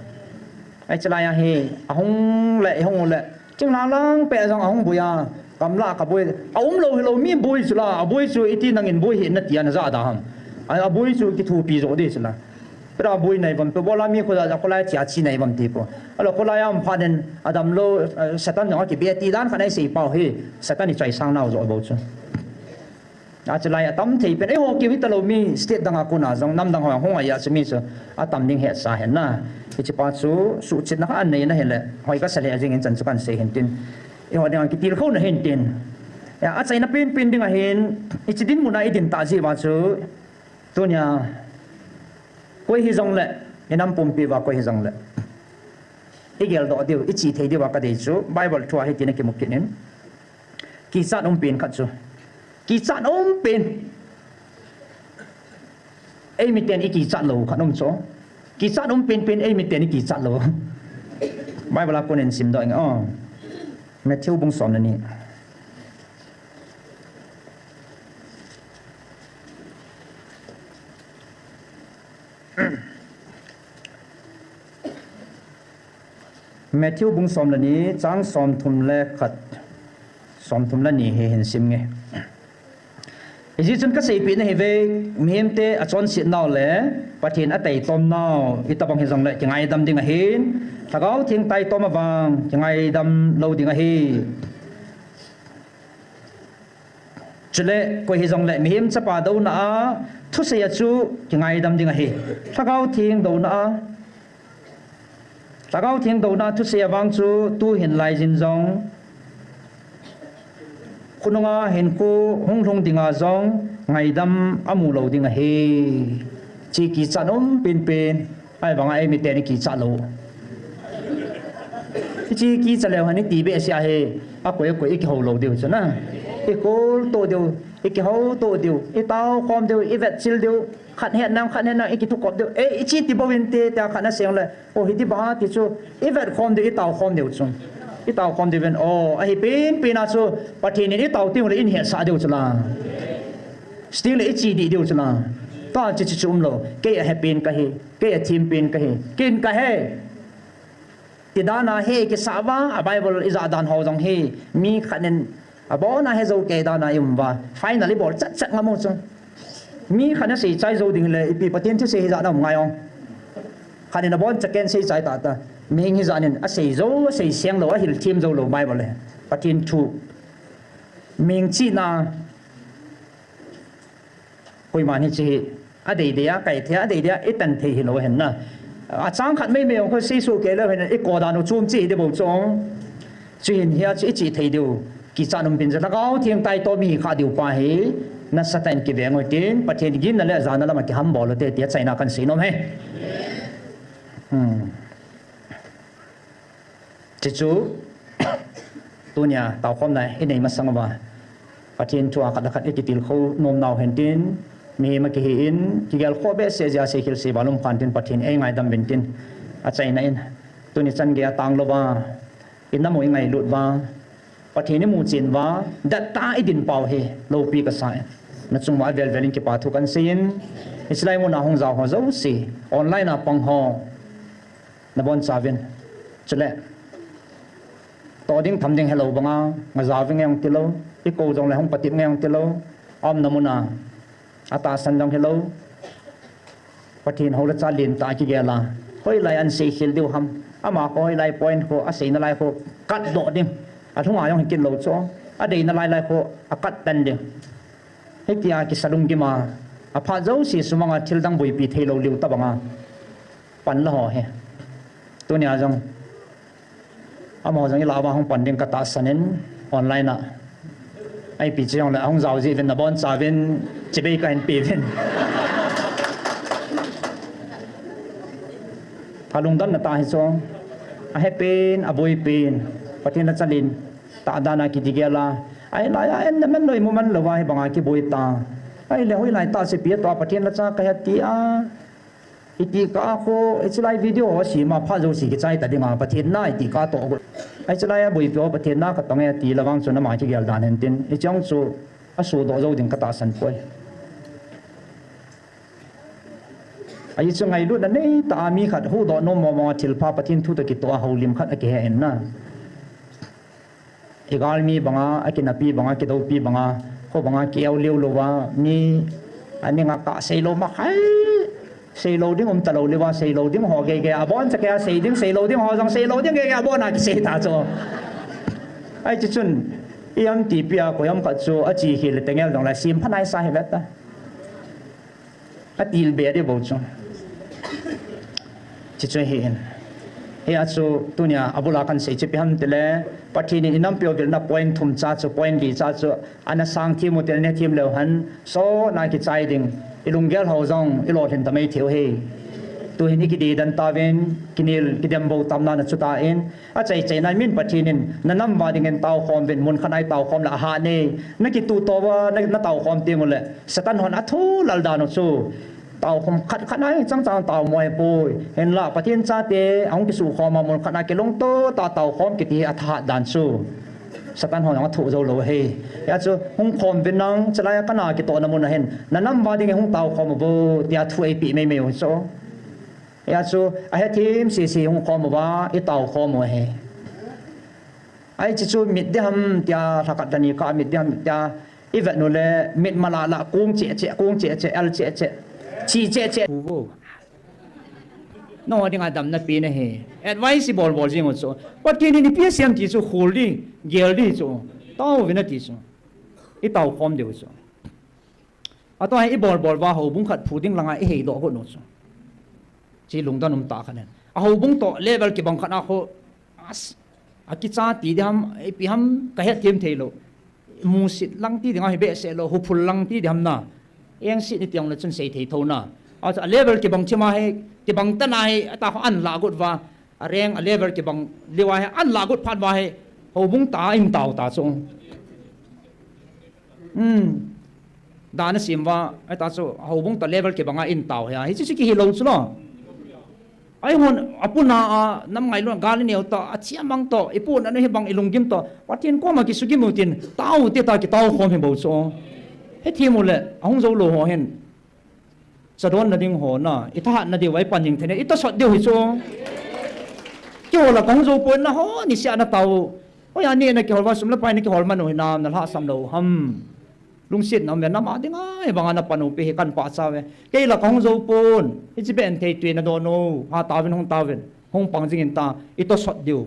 Ai chalai a hi, a hung le, i hung le, Chinglang lang pe jong a hung bui a, gamla ka bui. A um lou hi lou mi bui chu la, a bui chu iti nangin bui hi na ti a na ja da ham. A, a bui chu kithupi jo di chu la. Pera bui nai bam to bola mi kho ja kholai chia chi nai bam ti po. A lo kholai am pha den a dam lou, eh, Satan jong a kibe ti dan kha nai sei pau hi. Satan i chai sang nau jo bou chu. A chu lai a tam thei pen, eiho keu hita lou mi state dang a kona jong, nam dang ho hung a ya chu mi chu a tam ding he sa hen na. Hiche pa chu suhchetna kha an nei na hen le, hoi ka sa le a jing in chan chu kan sei hen tin. Eiho ding a kitil khou na hen tin. Ya, a chaina pen pen ding a hin, hiche dinmun a i din ta ji va chu, tunia, koi hi jong le, i nam pumpi va koi hi jong le. I gel doh diu, i chi thei diu va ka dei chu, Bible thu a hi tin a kimu kit in. Kichat um pen khat chu. Kichat um pen. Ei miten i kichat lou khat um chu. Kichat um pen pen ei miten i kichat lou. Bible a kon in sim doh ing, oh. Matthew bung som le ni. Matthew bung som le ni, chang som thum le khat, som thum le ni hi hin sim nge. Hijeh chun ka seipeh na hi ve, mihem te a chonset nau le Pathen a taitom nau, i tabang hi jong le kingaidam ding ahin, Lhagao Theng taitom avang kingaidam lou ding ahi. Chule, koi hi jong le, mihem chapa douna a, thusei a chu kingaidam ding ahi. Lhagao Theng douna a, Lhagao Theng douna a thusei avang chu tuhin lai jin jong, khonung a hinkho hung lhung ding a jong ngaidam amu lou ding ahi. Chi kichat um pen pen. Ahivanga eimi teni kichat lou. Hiche kichat leu hen iti behseh ahi, akoi akoi i kihou lou diu chu na. I kol to diu, i kihou to diu, i tao khom diu, i vetchil diu, khat het nang, khat het nang, i kithu kop diu. E, i chi ti bou in ti, tia khat na seng le. O, hiti ba ti chu, i vet khom diu, i tao khom diu chu. I tao khom diu vin, o, ahi pen pen a chu, Pathen in i tao ting le in hetsah diu chu la. Sting le i chi di diu chu la. Tua chi chi chu umlou. Kei ahepen kahi. Kei athem pen kahi. Ken kahe. Ti dan a hi kisah uva, a Bible ijat dan ho jong hi, mi khat in abon a he jou kei dan a i um uva. Final i bol chat chat ngam u chu. Mi khat in asei chai jou ding le, ipi Pathen thusei hijat na um ngai ong. Khat in abon chaken sei chai ta ta. Mihing hijat in asei jou, asei seng lou, ahil them jou lou Bible le. Pathen thu. Mihing chihna. Koiman hiche hi adei dei a, kai thei a, adei dei a, i tan thei hilou hen na. Achang khat mei mei ong kho sei soh kei leu hen, i ko dan u chom chi hi ding bou chu. Chuhin hia chu i chi thei diu. Kichat um pin, Lhagao Theng tai to mi kha diu pa hi. Nasatah in kiveng u hitin, Pathen ginna le jana lam a kihambol u hite, tia chaina kan sei nom e. Hmm. Chuchu, tunia taokhomna i nei masang uva, Pathen thu a khat le khat i kitilkhou nom nau hen tin, mihem a kihi in, kigel khoh behseh jeh a seikhel sei val um khan tin, Pathen ei ngaidam uvin tin, achaina in, tuni chan gei a tang louva, i nam u i ngailut uva, Pathen i mu chen uva, dat tah a i din pau hi, loupi kasa in. Na chung uva avel vel in kipa thu kan sei in, hiche lai mun a hung jao ho jouse, online a pang ho, nabon chauvin. Chule, toh ding tham ding helou banga, nga jaovin nge ong tilou, i kou jongle hung patep nge ong tilou, aumna mun a, atahsan jong hilou. Pathen hou le cha lentah a kigel a, hoilai a aseikhel diu ham, ama kho hoilai point kho, aseina lai kho, kat doh ding. Alhung a jong hi kit lou chu, adeina lai lai kho, akat tan ding. Hitia kisa lunggim a, aphat jouse sumang a thil dang boipi thei lou liu tabang a. Pan la ho hi. Tunia jong. Amaho jong i lah uva hung pan ding ka tahsan in online a. Ipi che jongle ahung jao jeh uvin nabon chauvin chibai kahin pe uvin. Alungdamna tah hi chu. Ahepen, aboipen. Pathen la cha lentah dan a kigel a. Ahilai a, en na man lou, imu man lou va, hibang a kiboi ta. Ahile hoilai tah sepi a toh Pathen la cha kahi tia. Iti kah a kho, hiche lai video ho sem a phat jouse kichai ta ding a, Pathen na iti kah a toh got. Hiche lai a boipi ho Pathen na katong e ti la vang chu nama kigel dan hen tin. Hiche jong chu, asodoh jou ding ka tahsan poi. Ahi chu ngailutna nei tah a mi khat huhdoh nom mong mong a thilpha Pathen thu toh kitoh a houlim khat akihe in na. I galmi banga, akinapi banga, kidoupi banga, kho banga, kieu liu louva, mi, aning a kah seilou makhai, seilou ding um talou liuva, seilou ding ho gei gei, abon cha kei a sei ding, seilou ding ho jong, seilou ding gei gei, abon a kisei ta chu. Ahi chu chun, i am tipi a, koi am khat chu, achi hi le tengel dong la, sim phanai sa hi vet ta. Atil be ding bou chu. Chi chu hi in. Hia chu tunia abul a kan sei chu ipi ham tile, Pathen in i nampi u vilna point thum cha chu, point li cha chu, ana sang them u tile, ne them leu hen, sot na kichai ding, i lunggel ho jong, i lolhin ta mai thei u hi. Tuhin i kidei den tauvin, kinel, kidem bou tamna na chu ta in, Achai chaina min Pathen in, na nam uva dingin taokhom uvin, mun khat a i taokhom le ahah e. Na kituh to uva, na, na taokhom teng uleh, Satan hon athu lal dan u chu. Taokhom khat khat a hi chang chang tao mo ahipoi. Hinlah, Pathen chate, ahung kisukhom a mun khat a kilungto tah a taokhom kiti hi athahat dan chu. Satan hon athu jou lou ahi. Hia chu, hung khom uvin nang, chulai a kana kitohna mun a hin, na nam uva dingin hung taokhom uvo, tia thu eipeh mai mai u chu. Hia chu, ahethem sese hung khom uva, i taokhom u ahi. Ahi chu chu mit ding ham tia, lhakat lhani kah mit ding ham tia, i vet uleh, mit malah lah, kung cheh cheh, kung cheh cheh, el cheh cheh, chi cheh cheh. Uvo. Nangho dinga damna pen ahi. Advice i bol bol jing u chu. Pathen in ipi asei em ti chu khol ding, gel ding chu. Tao uvin ati chu. I taokhom diu chu. Atua hi i bol bol uva houbung khat phu ding langa i heidoh got u chu. Chi lungdon um tah khat ahi. A houbung toh level kibang khat a kho, as, akicha ti ding ham, ipi ham ka hethem thei lou. Musit lang ti ding ahi behseh lou, huphul lang ti ding ham na. Engsit ni ti jongle chun sei thei tho na. A, a level kibang thim a hi, kibang tan a hi, ata kho an lah got uva. A rank, a level kibang liu a hi, an lah got phat uva hi, houbung tah a in tao ta chu. Hmm. Dan a sem uva, ahi ta chu, houbung toh level kibang a in tao hi a. Hichi chu kihi lou chu lo. Ahi hon, apuna a, nam ngailutna gal i neo toh, athi amang toh, i puna nu hibang i lunggim toh, Pathen koma kisugim u tin, tao te ta kitaokhom hi bou chu. Hethem uleh, ahung jou lou ho hin. Chadon na ding ho na, i thahat na diu, i pan ding thei na, i tosot diu hi chu. Kihol a kahung jou pon na ho, niseh a na tao. Hoi a ni na kihol va sum le pai na kihol man u hinam, na lhasam lou ham. Lungset na um ve, nam a ding a, hibang a na pan u pi hi kan pachat ve. Kei la kahung jou pon, hiche beh in thei tui na don u, ha taovin hung taovin, hung pang jing in ta, i tosot diu.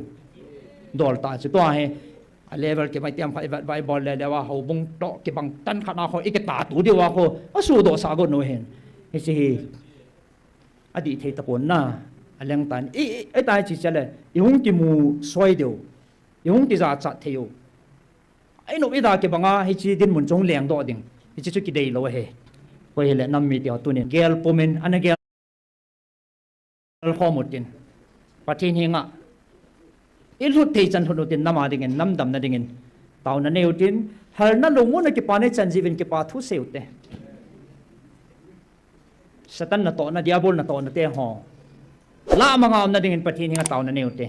Dol ta chu tua hi. A level kibang tiam khat i vet vai bol le le va houbung toh kibang tan khat na kho i kita tu diu a kho. A sudoh sah got nu hin. Hiche hi. Adih thei tapon na. A leng tan. I, i, i tai chi chale. I hung kimu soi diu. I hung kijachat thei u. Ai nop i da kibang a hiche dinmun chu hung lengdoh ding. Hiche chu kidei lou ahi. Koi hile nam mite ho tunin. Gel pumin, ana gel khom utin. Pathen henga. I lhut thei chan lhut utin nam a dingin, nam damna dingin. Taona nei utin, halna lungmonna kipana i chan jiuvin kipa thu sei ute. Satan natohna, Diabol natohna te ho. Lah manga umna dingin Pathen henga taona nei ute.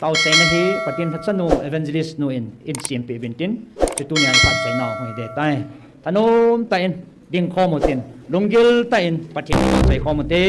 Tao seina hi Pathen lhacha nu, evangelist nu in, in sempeh uvin tin. Chu tunia i phat seina hung hi de tai. Thanom tah in, ding khom utin. Lunggil tah in, Pathen phat sei khom ute.